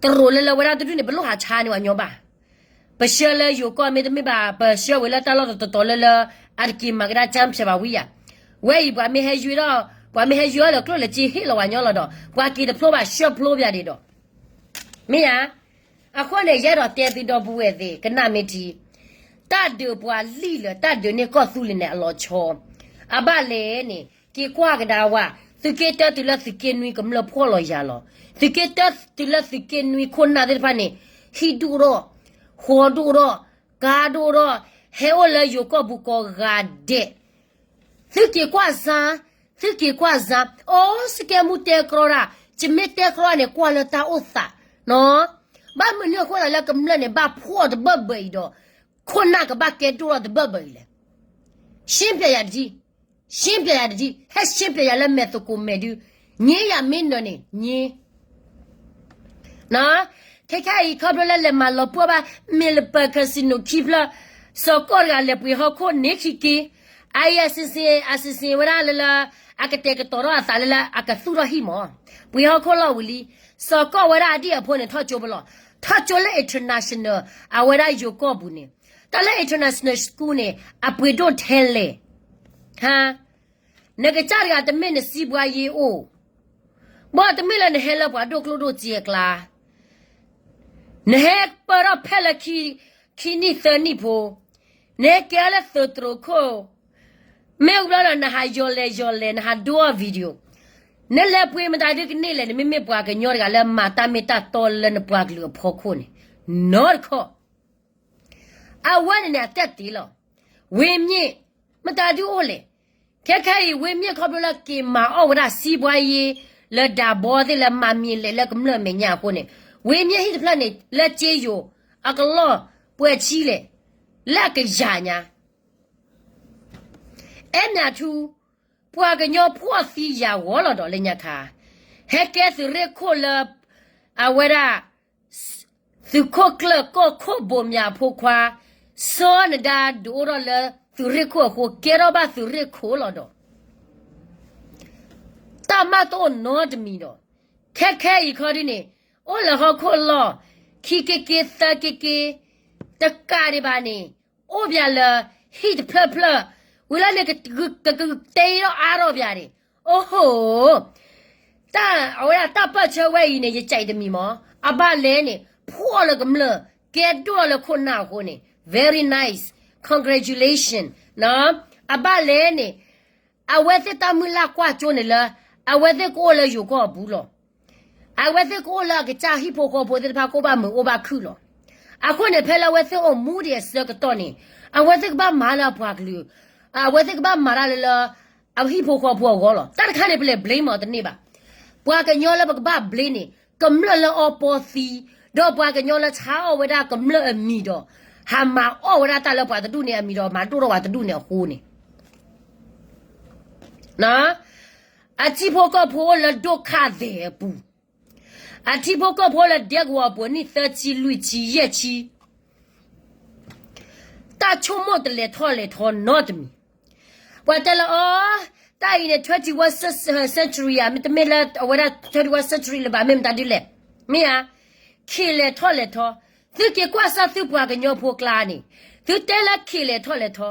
တရူးလၢလၢဝဲဒၣ်တဒုန့ၣ် ပလိၣ်ဟးဆါန့ၢ်ပှၤညီဘၣ်. ပဆှၢလၢယိၤကီၢ်မ့တမ့ၢ်ဘၣ် ပဆှၢဝဲလၢတၢ်လီၢ်တတီၤတီၤလၢလၢ အတက့ၤမၤကဒါကၠၢဖၠးဘၣ်ဝံၤယၤ, ဝဲအံၤပှၤမ့ၢ်ဟဲယွၤဒီး ပှၤမ့ၢ်ဟဲယွၤလၢကျိၣ်လၢစ့ဟ့ၣ်လီၤပှၤညီလီၤဒီး ပှၤက့ၤတဖျိဘၣ်ဆှၢဖျိပၠးဒံးဒီး မ့ၢ်ဧါ. အဃိန့ၣ် ယအဲၣ်ဒိးတဲသုဒီပုၢ်ဝဲၢ်သ့ၣ် ကနၣ်မ့ၢ်ထံ, တၢ်ဒုးပှၤလံၣ်လၢာ် တၢ်ဒုးန့ၢ်ကီၢ်သူလ့ၤန့ၣ်အလီၤဆီ, အဘၣ်လဲၣ်န့ၣ် က့ၤကွၢ်ကဒါဝဲ, သုးက့တၢတုၤလၢသုးက့နွံကမျၢၢ်ဖှီၣ်လီၤယာ်လီၤ, သုးက့တၢတုၤလၢသုးက့နွံခိၣ်နၢ်သ့ၣ်တဖၣ်န့ၣ် ဟံၣ်ဒိၣ်ထီၣ်, ဃီဒိၣ်ထီၣ်, ကါဒိၣ်ထီၣ်, ဟဲအိၣ်လၢယိၤကီၢ်ပူၤကိးဂၤဒဲး သုက့ၤကွၢ်စၢ်, သုက့ၤကွၢ်စၢ်, အိၣ်စကဲမူတဲကြီဒၣ်, ယမ့ၢ်တဲကြီန့ၣ် ကွၢ်လၢတၢ်အိၣ်သး, ဘၣ်မနုၤအဃိသးလၢကမျၢၢ်န့ၣ် ဘၣ်ဖှီၣ်တဘၢၣ်ဘၢၣ်အံၤဒီး ခိၣ်နၢ်ကဘၣ်ကဲဒိၣ်ထီၣ်တဘၢၣ်ဘၢၣ်အံၤလဲၣ်. ရှင်းပြရာတဒ်, ရှင်းပြရာတဒ်, ဟဲရှင်းပြရာလၢမဲာ်သကိးမဲာ်ဒု, ငြင်းရာမင်းနုံန့ၣ် ငြင်း ခဲခါအံၤခီဖျိလၢလဲၤမၤလီၤပှီၢ်ဘၣ် မ့ၢ်လပၢၤ casino ခံဖျၢၣ်, စီၤကီၢ်တဂၤလဲၤပှ့ၤဟီၣ်ခိၣ်န့ၣ်ခံက့, အအံၤအစံးစ့ၢ်, အစံးစ့ၢ်ဝဲဒၣ်လၢလၢ အကတဲာ်ကတီၤထီၣ်အသးလၢလၢအကသူၣ်ထီၣ်ဟံၣ်မး, ပှ့ၤဟီၣ်ခိၣ်လီၢ်ဝံၤလံ, စီၤကီၢ်ဝဲဒၣ်အဒံၣ်အဖိန့ၣ် ထီၣ်ကၠိပလီၢ်, ထီၣ်ကၠိလၢ international အဝဲဒၣ်ယိၤကီၢ်ပူၤန့ၣ်, တၢ်လၢ international school န့ၣ် အပှ့ၤဒိၣ်ထဲလဲၣ် ဟါ နကစၢ်တဂၤတမ့ၢ်နစံးဘှါယ့အိၣ်, ဘၣ်တမ့ၢ်လၢနဟဲလၢပှၤဒိၣ်ကျိၣ်ဒိၣ်စ့အကျါ, နဟဲပၢၢ်ထီၣ်ဖဲလၢခံ, ခံနံၣ်သၢနံၣ်ဖိ, နဟဲကဲထီၣ်လၢသုးတြိၤခိၣ်, မ့ၢ်ဝံၤဘျီဒီးနဟးယီၤလဲၤယီၤလဲၤ နဟးဒိအီၣ် video, နလဲၤပှ့ၤမတၤဒုကန့ၢ်လဲၣ် နမ့မ့ၢ်ပှၤကညီတဂၤလၢမၤတၢ်မ့ၢ်တၢ်တီလၢနပှၤကလုာ်အဖီခိၣ်န့ၣ်, နီတခီ အဝဲန့ၣ်န့ၣ် အတၢ်တဲလီၤ. ဝ့ၢ်မ့ၢ် မတၤဒုအိၣ်လဲၣ်. ခဲခဲအံၤ ဝ့ၢ်မ့ၢ်ခီဖျိလၢက့ၤမၤအီၣ်ဝဲဒၣ်စံးဘှါယ့ လၢဒးဘီသ့ၣ်လၢမၤမံၤလဲၣ်လၢကမျၢၢ်အမဲာ်ညါအဃိန့ၣ်, ဝ့ၢ်မ့ၢ်ဟံၣ်တဖျၢၣ်န့ၣ် လၢစ့ယိၤ အကလီၢ်ပှဲၤဆံလဲၣ်, လၢအကယၤညါ အဲၣ်မၠးထူ ပှၤကညီဖှီၣ်သံယာ်ဂီၤလီၤဒီးလၢညါခါ, ဟဲကဲသုးရ့ၣ်ခိၣ်လၢ အဝဲဒၣ် သုးခိၣ်ကျၢၢ်ကီၢ်ခိၣ်ဘိးမၠးအဖိခွါ, စီၤနဒါဒုးအိၣ်ထီၣ်လၢသုးရ့ၣ်ခိၣ်အဃိ ကဲထီၣ်ဘၣ်သုးရ့ၣ်ခိၣ်လီၤဒီး တၢ်မၢ်တအိၣ်နီတမံၤဒီး, ခဲခဲအံၤခီဒ်န့ၣ်, အိၣ်လၢဟီၣ်ခိၣ်လီၢ်, ခံက့က့သၢက့က့, တကးဒံးဘၣ်န့ၣ်, အိၣ်ပၠးလၢ ဟံၣ်တဖျၢၣ်ဖျၢၣ်, ဝံၤလၢန့ၣ် ကကတဲထီၣ်အါထီၣ်ပၠးန့ၣ်, အိၣ်ဟိ, တၢ်အဝဲဒၣ်တၢ်ပၢၢ်ဆၢဝဲအံၤန့ၣ် ယကးအံၤတမံၤမး, အဘၣ်လဲၣ်န့ၣ် ဖှီၣ်လၢကမျၢၢ်, ကဲဒိၣ်ထီၣ်လၢခိၣ်နၢ်အဃိန့ၣ်, very nice, congratulation အဘၣ်လဲၣ်န့ၣ်, အဝဲသ့ၣ်တၢ်မုၢ်လၢ်ကွၢ်ကၠိန့ၣ်လၢ အဝဲသ့ၣ်ကအိၣ်လၢယိၤကီၢ်အပူၤလီၤ. အဝဲသ့ၣ်ကအိၣ်လၢအကစၢ်ဟံၣ်ဖိဃီဖိသ့ၣ်တဖၣ်ကအိၣ်ဘၣ်မုာ်အိၣ်ဘၣ်ခုၣ်လီၤ. အဃိန့ၣ် ဖဲလၢအဝဲသ့ၣ်အိၣ်မူဒံးအဆၢကတီၢ်န့ၣ် အဝဲသ့ၣ်ကဘၣ်မၤလၢအပှၤကလုာ်, အဝဲသ့ၣ်ကဘၣ်မၤတၢ်လၢလၢ အဟံၣ်ဖိဃီဖိအဂီၢ်လီၤ. တၢ်တခါန့ၣ် ပလဲၤ blame အီၤတန့ၢ်ဘၣ်. ပှၤကညီလၢပကဘၣ် blame န့ၣ် ကမျၢၢ်လၢအီပီသံ, ဒီးပှၤကညီလၢဆါအီၣ်ဝဲဒၣ်ကမျၢၢ်အမံၤဒီး ဟးမၤအီၣ်ဝဲဒၣ်တၢ်လၢပှၤတဒူၣ်န့ၣ်အမံၤဒီး မၤဒိၣ်ထီၣ်ပှၤတဒူၣ်န့ၣ်အဃိန့ၣ် အထံဖိကီၢ်ဖိအိၣ်လၢဒိၣ်ခါသဲးအပူၤ, အထံဖိကီၢ်ဖိလၢဒဲကဝီၤအပူၤ နံၣ်သၢဆံလွံၢ်ဆံယဲၢ်ဆံ တၢ်ဆိကမိၣ်တလဲၤထီၣ်လဲၤထီနီတမံၤ. ပှၤတဲလၢအီၤ, တၢ်အံၤန့ၣ် twenty-first century ဧါ, မ့တမ့ၢ်လၢအဝဲဒၣ် twenty-first century လၢၤဘၣ်, မ့ၢ်မတၤဒ်လဲၣ်. မ့ၢ်ဧါ, ခ့လဲၤထီၣ်လဲၤထီ, သုက့ၤကွၢ်ဆၣ်သုပှၤကညီဖိကျါန့ၣ်, သုတဲလၢခ့လဲၤထီၣ်လဲၤထီ,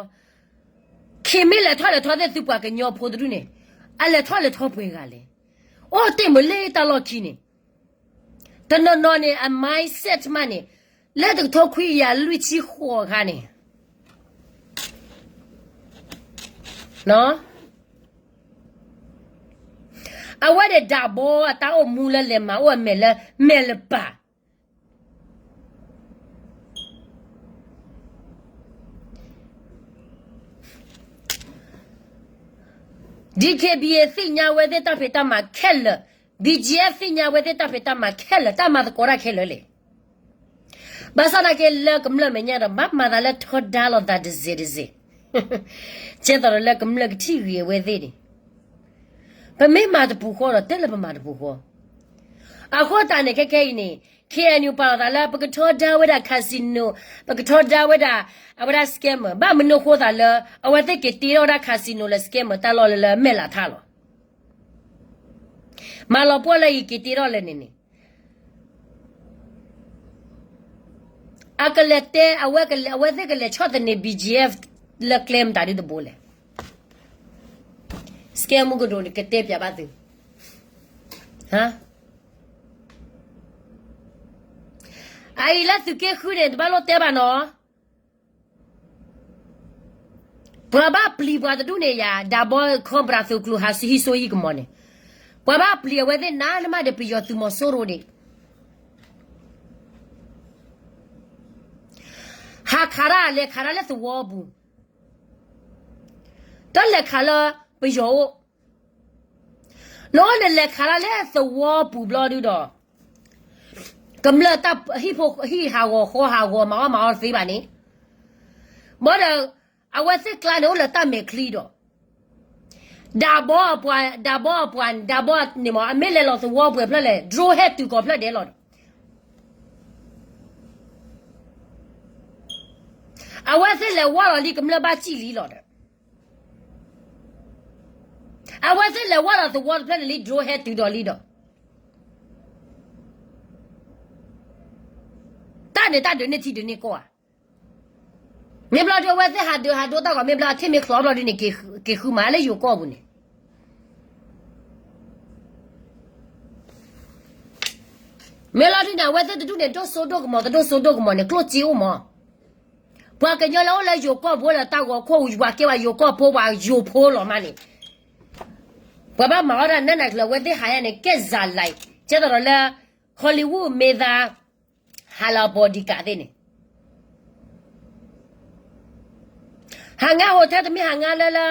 ခ့မ့ၢ်လဲၤထီၣ်လဲၤထီသ့ၣ် သုပှၤကညီဖိတဒူၣ်န့ၣ် အလဲၤထီၣ်လဲၤထီပှဲၤဂၤလဲၣ်. အိၣ်တ့ၢ်မုာ်လၢတၢ်လီၢ်ခံန့ၣ် တနီၤနီၤန့ၣ် အ mindset မးန့ၣ် လၢတကထိခွံကယၤလွံၢ်ဆံဃိးအခါန့ၣ် အဝဲဒၣ်ဒၣ်ဘီအတၢ်အိၣ်မူလၢလဲၤမၤအိၣ်အမဲာ်လၢ မဲာ်လပၢ် DKBA သ့ၣ်ညါဝဲသ့ၣ်တၢ်ဖံးတၢ်မၤခဲလၢာ်, BGF သ့ၣ်ညါဝဲသ့ၣ်တၢ်ဖံးတၢ်မၤခဲလၢာ်, တၢ်မၤသကိးတၢ်ခဲလၢာ်လဲၣ်. ဘၣ်ဆၣ်သနာ်က့လၢကမျၢၢ်မဲာ်ညါဒီး ဘၣ်မၤသးလၢထီဒါလိာ်သးတစဲးတစဲး, ကဲသိးဒီးလၢကမျၢၢ်ကထံၣ်ဂ့ၤအဝဲသ့ၣ်န့ၣ်, ပမ့ၢ်မၤတပူၤဃီဒီး တဲလၢပမၤတပူၤဃီ. အဃိသတးန့ၣ် ခဲခဲအံၤန့ၣ် KNU ပာ်လီၤသးလၢ ပကထီဒါဝဲဒၣ် casino, ပကထီဒါဝဲဒၣ် အဝဲဒၣ် scammer, ဘၣ်မနုၤဃိသးလၢ အဝဲသ့ၣ်က့ၤတ့ထီၣ်ဝဲဒၣ် casino လၢ scammer တၢ်လီၢ်လၢလၢမဲာ်လးထါလီၤ. မၤလီၤပှီၢ်လၢအံၤက့ၤတ့ထီၣ်လၢန့ၣ်န့ၣ် အကလဲၤတဲ အဝဲကလဲၤ အဝဲသ့ၣ်ကလဲၤဆီၣ်သနံး BGF လၢကျဲမတၤဒ်တဘိလဲၣ်. scam မုၢ်ကဒိၣ်န့ၣ် ကတဲပၠးဘၣ်သု, အအံၤလၢသုးက့ဃုန့ၣ် တဘၣ်လိၣ်တဲဘၣ်နီၤ. ပှၤဘၣ်ပျံၤပှၤတဒူၣ်န့ၣ်ယၤ ဒၣ်ဘီခီပရၤသုးကျိၤဟးဟံးစိဟံးကမီၤန့ၣ်, ပှၤဘၣ်ပျံၤအဝဲသ့ၣ်နးနမးဒီးပယီၤသုးမီၤစိရိၤန့ၣ် ဟးခးတၢ်လဲၤခးတၢ်လၢသဝီပူၤ, တလဲၤခးလၢပယီၤအိၣ်, နအိၣ်န့ၣ်လဲၤခးတၢ်လၢသဝီပူၤဘျီဒုဒီး ကမျၢၢ်တၢ်ဟံၣ်ဖိဟံၣ်ဟးဂီၤဃီဟးဂီၤမၤအီၣ်မၤအီတသ့ဘၣ်န့ၣ်, ဘၣ်ဒီး အဝဲသ့ၣ်ကျါန့ၣ်အိၣ်လၢတၢ်မဲာ်ချံဒီး ဒၣ်ဘီအပှၤ ဒၣ်ဘီအပှၤ ဒၣ်ဘီန့ၣ်မး အမ့ၢ်လဲၤလီၤသဝီပှဲၤဖျၢၣ်လဲၣ် drone ဟဲတုၤကီၤဖျၢၣ်ဒဲးလီၤဒီး အဝဲသ့ၣ်လဲၤဝီလီၤလံ ကမျၢၢ်ဘၣ်စံၣ်လံလီၤဒီး အဝဲသ့ၣ်လဲၤဝီလီၤသဝီတဖျၢၣ်န့ၣ်လံ drone ဟဲတုၤဒီးလံဒီး တၢ်န့ၣ်တၢ်ဒုးန့ၢ်ထံဒုးန့ၢ်ကီၢ်ဧါ. မ့ၢ်ဘျီဒုးအဝဲသ့ၣ်ဟးဒုးဟးဒိတၢ်ဂီၤ မ့ၢ်ဘျီအထံၣ်မ့ၢ်ချီဘျီဒုးန့ၣ် က့ၤဃုမးလၢယိၤကီၢ်ပူၤန့ၣ် မ့ၢ်လီၤဒုးန့ၣ် အဝဲသ့ၣ်တဒူၣ်န့ၣ် ဒိၣ်စိဒိၣ်ကမီၤ တဒိၣ်စိဒိၣ်ကမီၤန့ၣ် ကျိၣ်စ့အိၣ်မး. ပှၤကညီလၢအိၣ်လၢယိၤကီၢ်ပူၤလၢတၢ်ဂီၤခိၣ်ဝံၤ ပှၤကဲပှၤယိၤကီၢ်ဖိ ပှၤယိၤဖိလီၤမးန့ၣ် ပှၤဘၣ်မၤအီၣ်တၢ်နးနးကျၢၤ အဝဲသ့ၣ်ဟးယါန့ၣ် ကဲစးလံ ကဲသိးဒီးလၢ Hollywood မ့ၢ်သး ဟးလၢအ bodyguard သ့ၣ်န့ၣ် ဟးငါ hotel တမ့ၢ်ဟးငါလၢလၢ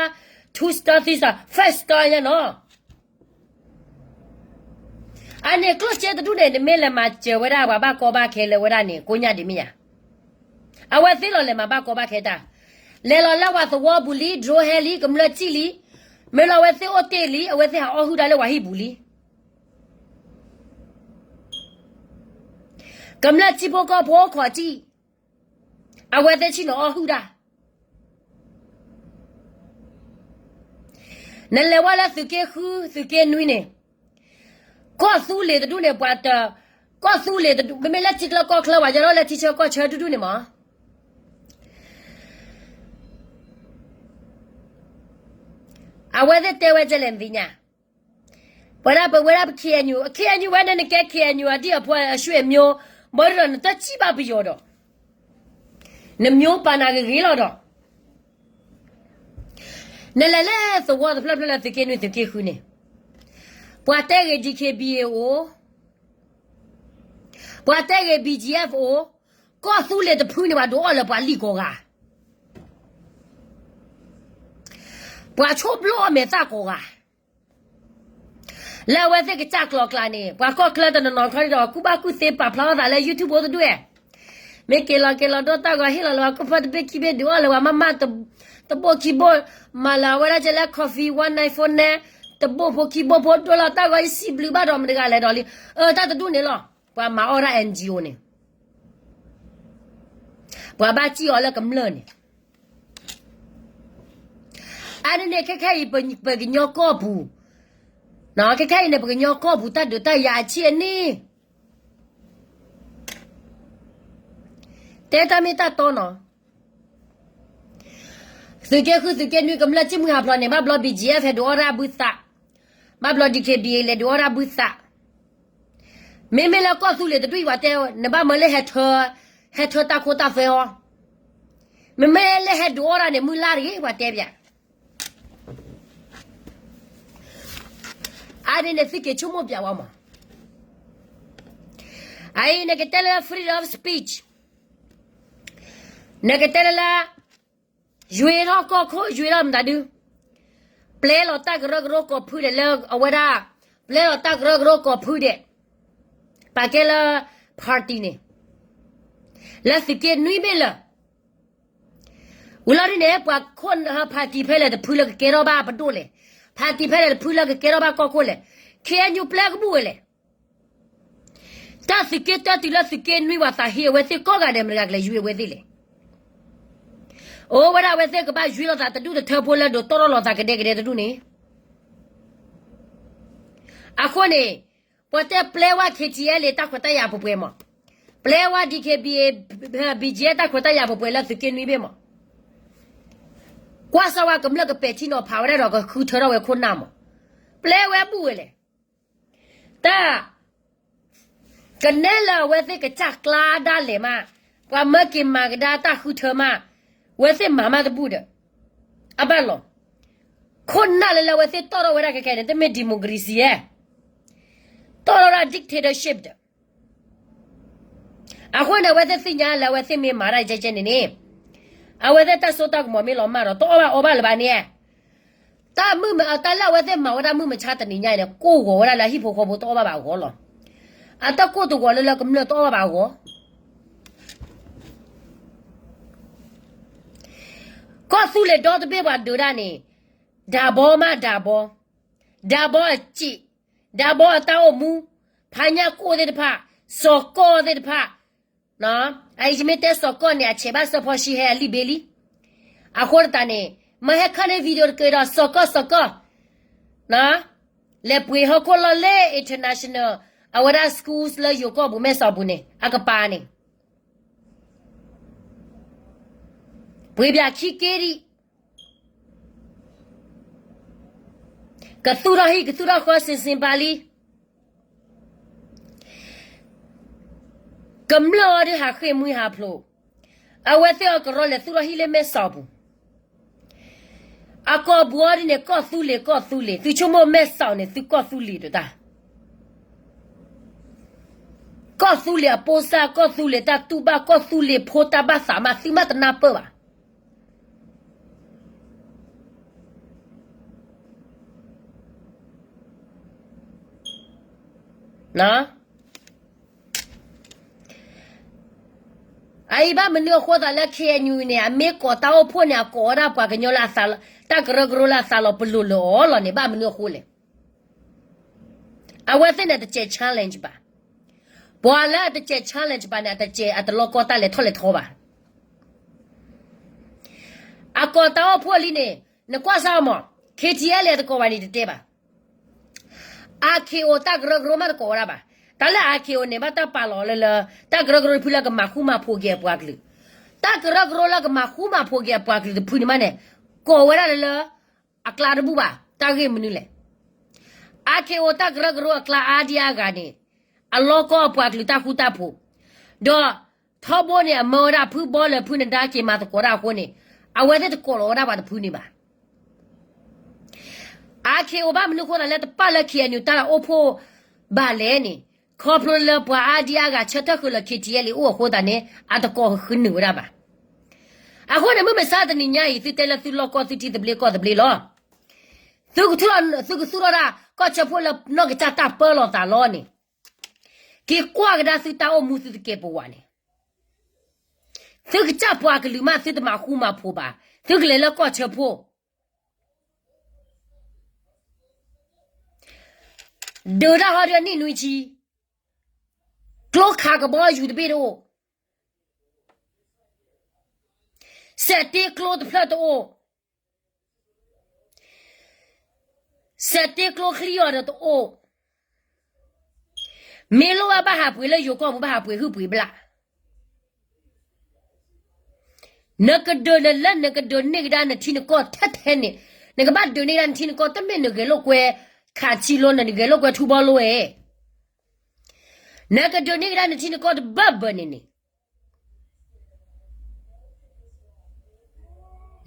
two star three star five star ညါနီၤ. အန့ၣ်ကျိၣ်စ့တဒူၣ်န့ၣ် နမ့ၢ်လဲၤမၤစၢၤဝဲဒၣ်ပှၤဘၣ်ကီဘၣ်ခဲလၢဝဲဒၣ်န့ၣ် ကိးညါဒ်မ့ၢ်ယါ အဝဲသ့ၣ်လီၤလဲၤမၤဘၣ်ကီဘၣ်ခဲတၢ် လဲၤလီၤလၢပှၤသဝီပူၤလံ drone ဟဲလံ ကမျၢၢ်စံၣ်လံ မ့ၢ်လီၤအဝဲသ့ၣ်အိၣ်တ့ၢ်လံ အဝဲသ့ၣ်ဟးအီၣ်ဟုၣ်တၢ်လၢပှၤဟံၣ်ပူၤလံ ကမျၢၢ်ထံဖိကီၢ်ဖိအိၣ်ခိးစံၣ် အဝဲသ့ၣ်ဆ့ၣ်နီၤအီၣ်ဟုၣ်တၢ် နလဲၤဝဲလၢသုးက့ဃု သုးက့နွံန့ၣ် ကီၢ်သူလ့ၤတဒူၣ်န့ၣ် ပှၤတ ကီၢ်သူလ့ၤတဒူၣ် မ့မ့ၢ်လၢထံချၢကီၢ်ချၢ ပှၤယီၤလီၤလၢထံဆၢကီၢ်ဆၢတဒူၣ်န့ၣ်မး အဝဲသ့ၣ်တဲဝဲဒ်လဲၣ် နသ့ၣ်ညါ ပဝဲဒၣ်ပဝဲဒၣ်ပ KNU KNU ဝဲန့ၣ် နကဲ KNU အဒံၣ်အဖီအရွှ့အမျိုး ဘၣ်ဒီးနတစံၣ်ဘၣ်ပယီၤဒီး နမျိုးပာ်နၤဂ့ၤဂ့ၤလီၤဒီး နလဲၤလၢသဝီတဖျၢၣ်ဖျၢၣ်လၢသုးက့နွံသုးက့ဃုန့ၣ်, ပှၤတဲဂ့ၤ D K B A အိၣ်, ပှၤတဲဂ့ၤ B G F အိၣ်, ကီၢ်သူလ့ၤတဖုန့ၣ် ပှၤဒုးအီၣ်လၢပှၤလံၣ်ကိးဂၤ, ပှၤဆိဘျီအမဲာ်သၣ်ကိးဂၤ လၢအဝဲသ့ၣ်ကစၢ်ကျိၤအကျါန့ၣ် ပှၤကီၢ်ချၢတနီၤနီၤခီဒီး ကူၣ်ဘၣ်ကူၣ်သ့ပာ်ဖျါထီၣ်သးလၢ YouTube အိၣ်တဒူၣ်ဝဲ, မ့ၢ်က့ၤလီၤက့ၤလီၤဒိတၢ်ဂီၤ ဟ့ၣ်လီၤလၢပှၤကိၣ်ဖၢတဘ့ၣ်ခံဘ့ၣ် ဒုးအီၣ်လၢပှၤမးမး တဘိၣ်ခံဘိၣ်, မၤလၢအဝဲဒၣ်ကဲလၢ coffee one nine four နဲ, တဘိၣ်ဖိခံဘိၣ်ဖိ ဒိၣ်လီၤတၢ်ဂီၤ ယစံးဘျုးဘၣ်ဒီးမတၤတဂၤလဲၣ်ဒီးလံ, အၢ တၢ်တဒူၣ်န့ၣ်လီၤ. ပှၤမၤအီၣ်ဒၣ် N G O န့ၣ် ပှၤဘၣ်စံၣ်အီၤလၢကမျၢၢ်န့ၣ်, အါန့ၣ်န့ၣ် ခဲခဲအံၤ ပကညီကီၢ်ပူၤ, ခဲခဲအံၤန့ၣ် ပကညီကီၢ်ပူၤတၢ်ဒုးတၢ်ယၤအဆံအန့ၣ်, တဲတၢ်မ့ၢ်တၢ်တီနီၤ, သုးက့ဃုသုးက့နွံကမျၢၢ် စံၣ်မှံဟးဖျိးန့ၣ် ဘၣ်ဘျီ B G F ဟဲဒုးအီၣ်ဒၣ်ဘုသး, ဘၣ်ဘျီ D K B A လဲၤဒုးအီၣ်ဒၣ်ဘုသး, မ့မ့ၢ်လၢကီၢ်သူလ့ၤတဒူၣ်အံၤ ပှၤတဲ နဘၣ်မၢလၢဟဲထၢ, ဟဲထၢတၢ်ခိတၢ်သွဲအီၤ, မ့မ့ၢ်လၢဟဲဒုးအီၣ်ဒၣ်န့ၣ် မုၢ်လၢ်တဂ့ၤ ပှၤတဲပၠး, အါန့ၣ်န့ၣ် သုက့ၤဆိကမိၣ်ပၠးဝဲမး, အအံၤ နကတဲလၢ freedom of speech, နကတဲလၢ ယွၤထီၣ်ကီၢ်ခိၣ် ယွၤထီၣ်မတၤဒု, ပျဲလီၤတၢ်ကရၢကရိကိးဖုဒဲးလၢအဝဲဒၣ်, ပျဲလီၤတၢ်ကရၢကရိကိးဖုဒဲး, ပာ်ကဲလၢ party န့ၣ်, လၢသုးက့နွံဘ့ၣ်လၢာ်, ဝံၤလီၤဒ်န့ၣ် ပှၤခိၣ်နၢ် party ဖဲလဲၣ်တဖုလၢကကဲထီၣ်ဘၣ်ပဒိၣ်လဲၣ်, party ဖဲလဲၣ်တဖုလၢကကဲထီၣ်ဘၣ်ကီၢ်ခိၣ်လဲၣ်, K N U ပျဲကဘူၣ်ဝဲလဲၣ် တၢ်သုးက့တၢ်တုၤလၢသုးက့နွံ ပှၤသးဟ့အဝဲသ့ၣ်ကိးဂၤဒဲး မတၤတဂၤကလဲၤယွၤအဝဲသ့ၣ်လဲၣ်. အိၣ်ဝဲဒၣ်အဝဲသ့ၣ်ကဘၣ်ယွၤလိာ်သးတဒူၣ်တထၢဖိလၢဒိးတီၢ်ထီၣ်လိာ်သးကဒဲကဒဲတဒူၣ်န့ၣ်, အဃိန့ၣ်, ပှၤတဲပျဲဝဲ K T L တၢ်ခွဲးတၢ်ယာ်ပှဲၤပှဲၤမး, ပျဲဝဲ D K B A, B G F တၢ်ခွဲးတၢ်ယာ်ပှဲၤပှဲၤလၢသုးက့နွံဘ့ၣ်မး, ကွၢ်စၢ်ဝဲကမျၢၢ်ကပဲာ်ထံနီၤဖးဝဲဒၣ်ဒီးကဃုထၢထီၣ်ဝဲခိၣ်နၢ်မး, ပျဲဝဲဘူၣ်ဝဲလဲၣ် တၢ်, ကနဲလၢအဝဲသ့ၣ်ကစၢ်ကျါဒၣ်လဲာ်မး, ပှၤမၢက့ၤမၤကဒါတၢ်ဃုထၢမး, အဝဲသ့ၣ်မၤမးတဘူၣ်ဒီး, အဘၣ်လီၤ, ခိၣ်နၢ်လၢလၢအဝဲသ့ၣ်တီၢ်ထီၣ်ဝဲဒၣ်ခဲခဲန့ၣ် တမ့ၢ် democracy ဧါ, တီၢ်ထီၣ်ဝဲဒၣ် dictatorship ဒီး အဃိန့ၣ် အဝဲသ့ၣ်သ့ၣ်ညါလၢအဝဲသ့ၣ်မ့ၢ်မၤတၢ်ကဲကဲန့ၣ်န့ၣ်, အဝဲသ့ၣ်တၢ်စိတၢ်ကမီၤမ့ၢ်လီၤမၢ်ဒီး တအီၣ်ဘၣ်အီဘၣ်လၢၤဘၣ်န့ၣ်, တၢ်မုၢ်မ, တၢ်လၢအဝဲသ့ၣ်မၤဝဲဒၣ်မုၢ်မဆါတနံၤညါအံၤန့ၣ် ကိၢ်ဂီၤဝဲဒၣ်လၢအဟံၣ်ဖိဃီဖိတအီၣ်ဘၣ်ဘၣ်အဂီၢ်လီၤ. အတၢ်ကိၢ်တဂီၤလၢလၢကမျၢၢ်တအီၣ်ဘၣ်ဘၣ်အဂီၢ် ကီၢ်သူလ့ၤဒီတဘ့ၣ်ပှၤဒုးဒၣ်န့ၣ်, ဒၢဘီမးဒၢဘီ, ဒၢဘီအစ့ၣ်, ဒၢဘီအတၢ်အိၣ်မူ, ဖါညၣ်ကိၣ်သ့ၣ်တဖၣ်, စီၤကီၢ်သ့ၣ်တဖၣ်, အအံၤယမ့ၢ်တဲစီၤကီၢ်န့ၣ် အဆဲးဘၣ်စၢဖီၣ်ဆံဟဲအလံာ်ဘ့လံ. အဃိသတးန့ၣ်, မ့ၢ်ဟဲခီန့ၢ် video တက့ၤဒီး စီၤကီၢ်စီၤကီၢ် လဲၤပှ့ၤဟီၣ်ခိၣ်လီၢ်လၢ international အဝဲဒၣ် schools လၢယိၤကီၢ်ပူၤမဲၢ်စီၤပူၤန့ၣ် အကပၤန့ၣ် ပှ့ၤဘၣ်ခံက့ဒံး, ကသူၣ်ထီၣ်ဟံၣ်ကသူၣ်ထီၣ်ဃီစ့ၤစ့ၤပၤလံ. ကမျၢၢ်အီၤဒုးဟးဃ့ၢ်မှံဟးဖျိး, အဝဲသ့ၣ်အီၤကရီလဲၤသူၣ်ထီၣ်ဟံၣ်လၢမဲၢ်စီၤပူၤ, အကိာ်ပူၤအီၤဒ်န့ၣ် ကီၢ်သူလ့ၤ ကီၢ်သူလ့ၤ သုဆိကမိၣ်မဲၢ်စီၤန့ၣ် သုကီၢ်သူလ့ၤဒိၣ်တၢ် ကီၢ်သူလ့ၤအပိစၢ် ကီၢ်သူလ့ၤတၢ်တူၢ်ဘၣ် ကီၢ်သူလ့ၤဖိတၢ်ဘၣ်သးမး သုမ့ၢ်တနၢ်ပၢၢ်ဘၣ်. အအံၤဘၣ်မနုၤအဃိသးလၢ K N U န့ၣ် အမ့ၢ်ကိးတၢ်အိၣ်ဖှိၣ်န့ၣ် အကိးဝဲဒၣ်ပှၤကညီလၢအသး, တၢ်ကရၢကရိလၢအသးလီၤပလိာ်လၢအီၤလီၤန့ၣ် ဘၣ်မနုၤအဃိလဲၣ်. အဝဲသ့ၣ်န့ၣ် တစဲး challenge ဘၣ်. ပှၤလၢအတစဲး challenge ဘၣ်န့ၣ် အတစဲးအတလီကီတၢ်လဲၤထီၣ်လဲၤထီဘၣ်. အကိးတၢ်အိၣ်ဖှိၣ်လံန့ၣ် နကွၢ်စၢ်မး, K T L တကိးဘၣ်န့ၣ်တတဲဘၣ်. R K O တၢ်ကရၢကရိမးတကိးဝဲဒၣ်ဘၣ်. တၢ်လၢ R K O န့ၣ် ဘၣ်တၢ်ပာ်လီၤလၢလၢ တၢ်ကရၢကရိတဖုလၢကမၤဃူမၤဖိးက့ၤအပှၤကလုာ်, တၢ်ကရၢကရိလၢကမၤဃူမၤဖိးက့ၤအပှၤကလုာ်တဖုန့ၣ်မးန့ၣ် ကိးဝဲဒၣ်လၢလၢ အကျါတဘူၣ်ဘၣ်. တၢ်ဂ့ၢ်မနုၤလဲၣ်. R K O တၢ်ကရၢကရိအကျါအါဒံအါဂၤန့ၣ် အလီကီအပှၤကလုာ်တၢ်ဃူတၢ်ဖိး, ဒီးထီဘိန့ၣ် အမၢဝဲဒၣ်ဖုဘီလၢဖုနဒါက့ၤမၤသကိးတၢ်အဃိန့ၣ် အဝဲသ့ၣ်တကိးလီၤဝဲဒၣ်ပှၤတဖုန့ၣ်ဘၣ်. ခ့အိၣ်ဘၣ်မနုၤအဃိသတးလၢတပာ်လၢ ခ့ၣ်အဲၣ်ယူၣ် တၢ်အိၣ်ဖှိၣ်ဘၣ်လဲၣ်န့ၣ်, ခီဖျိလၢပှၤအါဒံအါဂၤဆၢထၢၣ်ဃုာ်လၢ ခ့ၣ်ထံၣ်အဲလ်အ့ၣ် အိၣ်အဃိသတးန့ၣ် အတကိးဃုနုာ်ဝဲဒၣ်ဘၣ်. အဃိန့ၣ် မုၢ်မဆါတနံၤညါအံၤ သုတဲလၢသုလီၢ်ကီၢ် သုထံသဘျ့ကီၢ်သဘျ့လီၤ. သုကသူၣ်ထီၣ် သုကသူၣ်ထီၣ်ဒၣ် ကီၢ်ဆၢဖှိၣ်လၢနီၢ်ကစၢ်တၢ်ပၢလီၤသးလီၤန့ၣ်, က့ၤကွၢ်ကဒါသုတၢ်အိၣ်မူသုတကဲပဝးန့ၣ်, သုကစၢ်ပှၤကလုာ်မး သုတမၤဃူမၤဖိးဘၣ်, သုကလဲၤလၢကီၢ်ဆၢဖှိၣ် ဒုးတၢ်ဟီဒုးအနံၣ်နွံဆံ, ကျိခးကဘီယူၤတဘ့ၣ်တအိၣ်, စဲးတ့ကျိတဖျၢၣ်တအိၣ်, စဲးတ့ကျိချံအီၤဒီးတအိၣ်, မ့ၢ်လိၣ်ဘၣ်ဘၣ်ဟးပှ့ၤလၢယိၤကီၢ်ပူၤ ဘၣ်ဟးပှ့ၤဟုၣ်ပှ့ၤဘျၣ်. နကဒုးနလၢနကဒုးန့ၢ်ကဒါနထံနကီၢ်ထဲထဲန့ၣ်, နကဘၣ်ဒုးန့ၢ်ကဒါနထံနကီၢ် တမ့ၢ်နဂဲၤလိာ်ကွဲခးဆံလိ နဂဲၤလိာ်ကွဲထူဘီလိဧဲ, နကဒုးန့ၢ်ကဒါနထံနကီၢ်တဘၢဘၢန့ၣ်န့ၣ်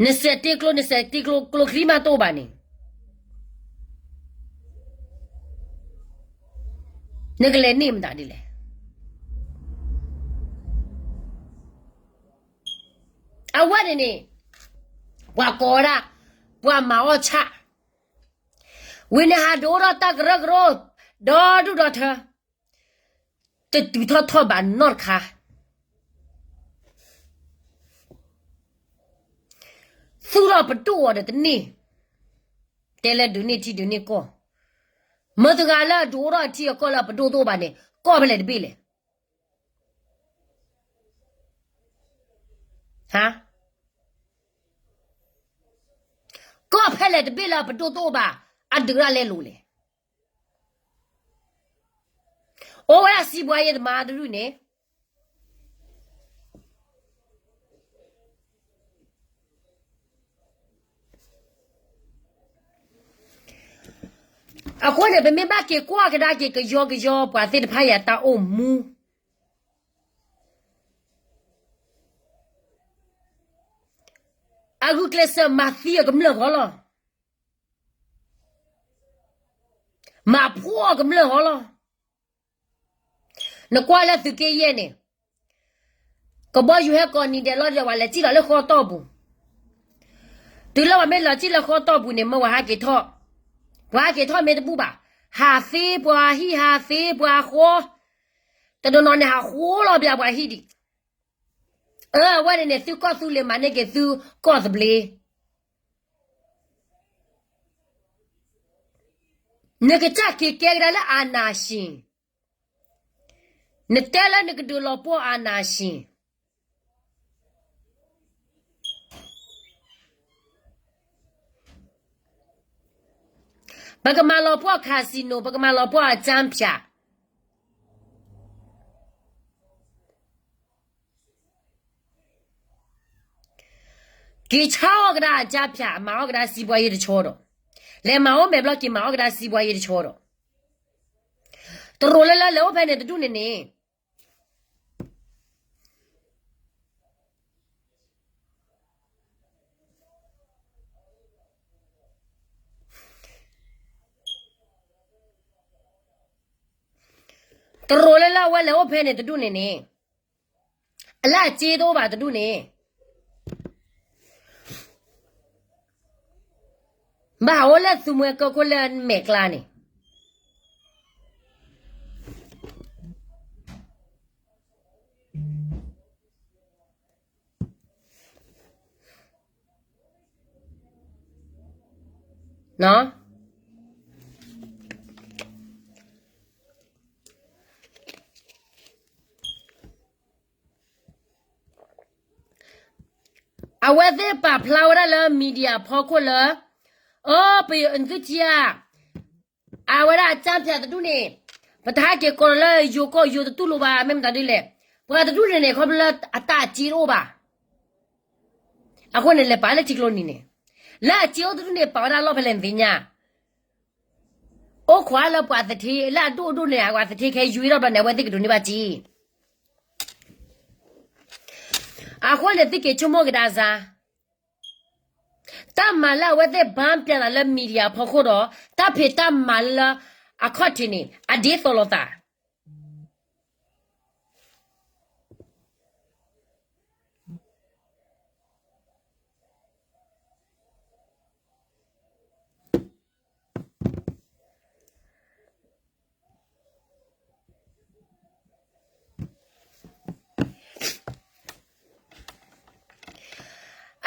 နစဲးတ့ကျိ နစဲးတ့ကျိ ကျိချံမးတအိၣ်ဘၣ်န့ၣ်, နကလဲၤန့ၢ်မတၤဒ်လဲၣ်. အဝဲန့ၣ်န့ၣ် ပှၤကိးဝဲဒၣ် ပှၤမၤအီၣ်ဆၣ်, ဝံၤန့ၣ်ဟးဒုးအိၣ်ထီၣ်တၢ်ကရၢကရိ ဒီဒူၣ်ဒီထၢ တတုၤထီၣ်ထီၣ်ဘၣ်နီတခါ, သူၣ်ထီၣ်ပဒိၣ်အီၤဒီးတန့ၢ်, တဲလၢဒုးန့ၢ်ထံဒုးန့ၢ်ကီၢ်, မတၤတဂၤလၢအဒုးအိၣ်ထီၣ်အထံအကီၢ်လၢအပဒိၣ်တအိၣ်ဘၣ်န့ၣ် ကီၢ်ဖဲလဲၣ်တဘ့ၣ်လဲၣ်. ဟါ, ကီၢ်ဖဲလဲၣ်တဘ့ၣ်လၢအပဒိၣ်တအိၣ်ဘၣ် အဒုးဒၣ်လဲလိာ်လဲၣ်. အိၣ်ဝဲဒၣ်စံးဘှါယဲၢ်တမါတဒူၣ်န့ၣ် အဃိန့ၣ် ပမ့ၢ်ဘၣ်က့ၤကွၢ်ကဒါက့ၤ ကယီကယီ ပှၤသ့ၣ်တဖၣ်အံၤအတၢ်အိၣ်မူ အဂုာ်ကျဲးစၢးမၤသံအီၤကမျၢၢ်ဃီလီၤ. မၤဖှီၣ်အီၤကမျၢၢ်ဃီလီၤ. နကွၢ်လၢသုးက့ယဲၢ်န့ၣ် ကဘီယူၤဟဲကိးနံၤဒဲးလီၤဒီး ပှၤလဲၤစံၣ်လီၤလၢဃီတီၢ်ပူၤ, တုၤလၢပှၤမ့ၢ်လီၤစံၣ်လၢဃီတီၢ်ပူၤန့ၣ် မၢပှၤဟးက့ၤထီၣ်, ပှၤဟးက့ၤထီၣ်မ့ၢ်တဘူၣ်ဘၣ်, ဟးသ့ပှၤဟံၣ် ဟးသ့ပှၤဃီ, တနီၤနီၤန့ၣ် ဟးဃီလီၤဘၣ်ပှၤဟံၣ်ဒံး. အဝဲန့ၣ်န့ၣ် သုကီၢ်သူလ့ၤမၤန့ၢ်က့ၤသုကီၢ်သဘျ့ နကစၢ်က့ၤကဲကဒါလၢအာဏာရှင်, နတဲလၢနကဒုးလီၤပှီၢ်အာဏာရှင်, ပကမၤလီၤပှီၢ် casino, ပကမၤလီၤပှီၢ်အကၠၢဖၠး, က့ၤဆါအီၣ်ကဒါအကၠၢဖၠး, မၤအီၣ်ကဒါစံးဘှါယဲၢ်တဆီဒီး, လဲၤမၤအိၣ်မဲာ်ဘျီၣ်က့ၤမၤအီၣ်ကဒါစံးဘှါယဲၢ်တဆီဒီး, တရူးလၢလၢလဲၤအိၣ်ဖဲန့ၣ်တဒူၣ်န့ၣ်န့ၣ် တရူးလၢလၢအဝဲလဲၤအိၣ်ဖဲန့ၣ်တဒူၣ်န့ၣ်န့ၣ်, အလၢအစ့တအိၣ်ဘၣ်တဒူၣ်န့ၣ်, ဘၣ်ဟးအိၣ်လၢသုးမွဲကၢခိၣ်လၢမဲာ်ကျါန့ၣ် အဝဲသ့ၣ်ပာ်ဖျါဝဲဒၣ်လၢ media ဖီခိၣ်လၢ အၢ ပသုထံဧါ, အဝဲဒၣ်အကၠၢဖၠးတဒူၣ်န့ၣ် ပတဟဲက့ၤကိးလၢယိၤကီၢ်ယိၤတတူၢ်လိာ်ဘၣ် မ့ၢ်မတၤဒ်လဲၣ်, ပှၤတဒူၣ်န့ၣ်န့ၣ် ခီဖျိလၢအတၢ်အစ့တအိၣ်ဘၣ်. အဃိန့ၣ် လဲၤပာ်လၢထံကျိနံၤန့ၣ်, လၢအစ့အိၣ်တဒူၣ်န့ၣ် ပာ်ဝဲဒၣ်လီၢ်ဖဲလဲၣ်နသ့ၣ်ညါ, အိၣ်ခိးလၢပှၤသထ့ လၢအဒိၣ်ဒိၣ်န့ၣ် အပှၤသထ့ခဲယွံထီၣ်ဘျီန့ၣ် အဝဲသ့ၣ်ကဒိးန့ၢ်ဘၣ်စ့ အဃိန့ၣ် သုက့ၤဆိကမိၣ်ကဒါစါ, တၢ်မၤလၢအဝဲသ့ၣ် ban ပၠးသးလၢ media အဖီခိၣ်ဒီး တၢ်ဖံးတၢ်မၤလၢအခီၣ်ထံးန့ၣ် အဒ်သိးလိာ်သး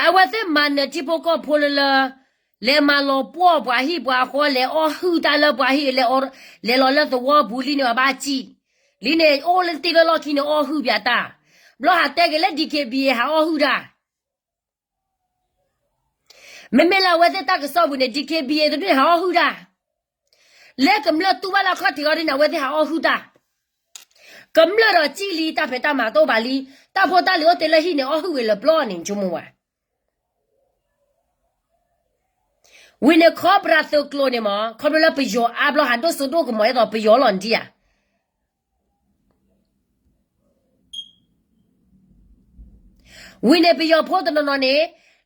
အဝဲသ့ၣ်မၤနၢၤထံဖိကီၢ်ဖိလၢလၢ လဲၤမၤလီၤပှီၢ်ပှၤဟံၣ်ပှၤဃီ လဲၤအီၣ်ဟုၣ်တၢ်လၢပှၤဟံၣ် လဲၤလီၤလၢသဝီပူၤလံန့ၣ် ဘၣ်ဘၣ်စံၣ် လံန့ၣ် အိၣ်လၢတ့ၢ်လၢလီၢ်ခံန့ၣ် အီၣ်ဟုၣ်ပၠးတၢ် ဘျီဟးတဲက့ၤလၢ D K B A ဟးအီၣ်ဟုၣ်တၢ် မ့မ့ၢ်လၢအဝဲသ့ၣ်တၢ်ကစီၣ်ပူၤန့ၣ် D K B A တဒူၣ်န့ၣ် ဟးအီၣ်ဟုၣ်တၢ် လၢကမျၢၢ်တူၢ်ဘၣ်လၢအခီၣ်ထံးအီၤဒ်န့ၣ် အဝဲသ့ၣ်ဟးအီၣ်ဟုၣ်တၢ် ကမျၢၢ်ဒီးစံၣ်လံ တၢ်ဖံးတၢ်မၤတအိၣ်ဘၣ်လံ တၢ်ဖိတၢ်လံၤအိၣ်တ့ၢ်လၢဟံၣ်န့ၣ် အီၣ်ဟုၣ်ဝံၤလၢပျီန့ၣ် ဆိကမိၣ်ဝဲ ဝံၤန့ၣ်ခီပရၤသုးကျိၤန့ၣ်မး ခီဖျိလၢပယီၤအါဘျီ ဟးဒိၣ်စိဒိၣ်ကမီၤ ဒ်သိးပယီၤလီၤနထံၣ်ဧါ ဝံၤန့ၣ်ပယီၤဖိတနီၤနီၤန့ၣ်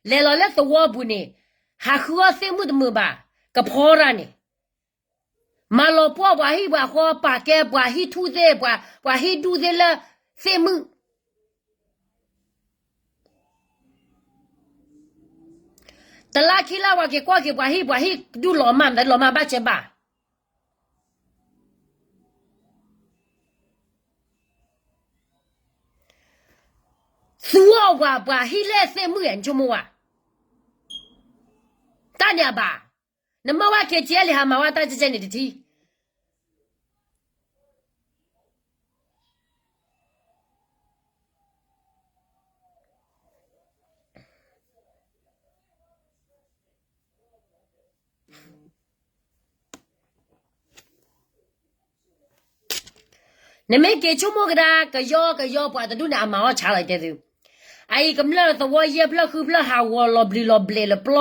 လဲၤလီၤလၢသဝီပူၤန့ၣ် ဟးဃုအီၣ်သ့ၣ်မုၣ်တမုာ်ဘၣ် ကဖီတၢ်န့ၣ် မၤလီၤပှီၢ်ပှၤဟံၣ်ပှၤဃီ ပာ်ကဲပှၤဟံၣ်ထူၣ်သ့ၣ် ပှၤဟံၣ်ဒူၣ်သ့ၣ်လၢသ့ၣ်မုၣ် တလါခံလါပှၤက့ၤကွၢ်က့ၤပှၤဟံၣ် ပှၤဟံၣ်ဒူၣ်လီၤမၢ် မတၤလီၤမၢ်ဘၣ်ကဲဘၣ် သူအီၣ်ပှၤ ပှၤဟံၣ်လဲၣ်သ့ၣ်မုၣ်ဧါ နဆိကမိၣ်ဝဲ တၢ်န့ၣ်အဘၣ် နမ့ၢ်ဝဲ K T L ဟးမၤဝဲတၢ်ကဲကဲန့ၣ်တထံၣ် နမ့ၢ်က့ၤဆိကမိၣ်ကဒါ ကယီကယီ ပှၤတဒူၣ်န့ၣ် အမၤအီၣ်ဆါလီၤတဲသု, အအံၤကမျၢၢ်သဝီယဲၢ်ဖျၢၣ်ဃုဖျၢၣ် ဟးဂီၤလီၤဘျံးလီၤဘျဲးလၢပျီ,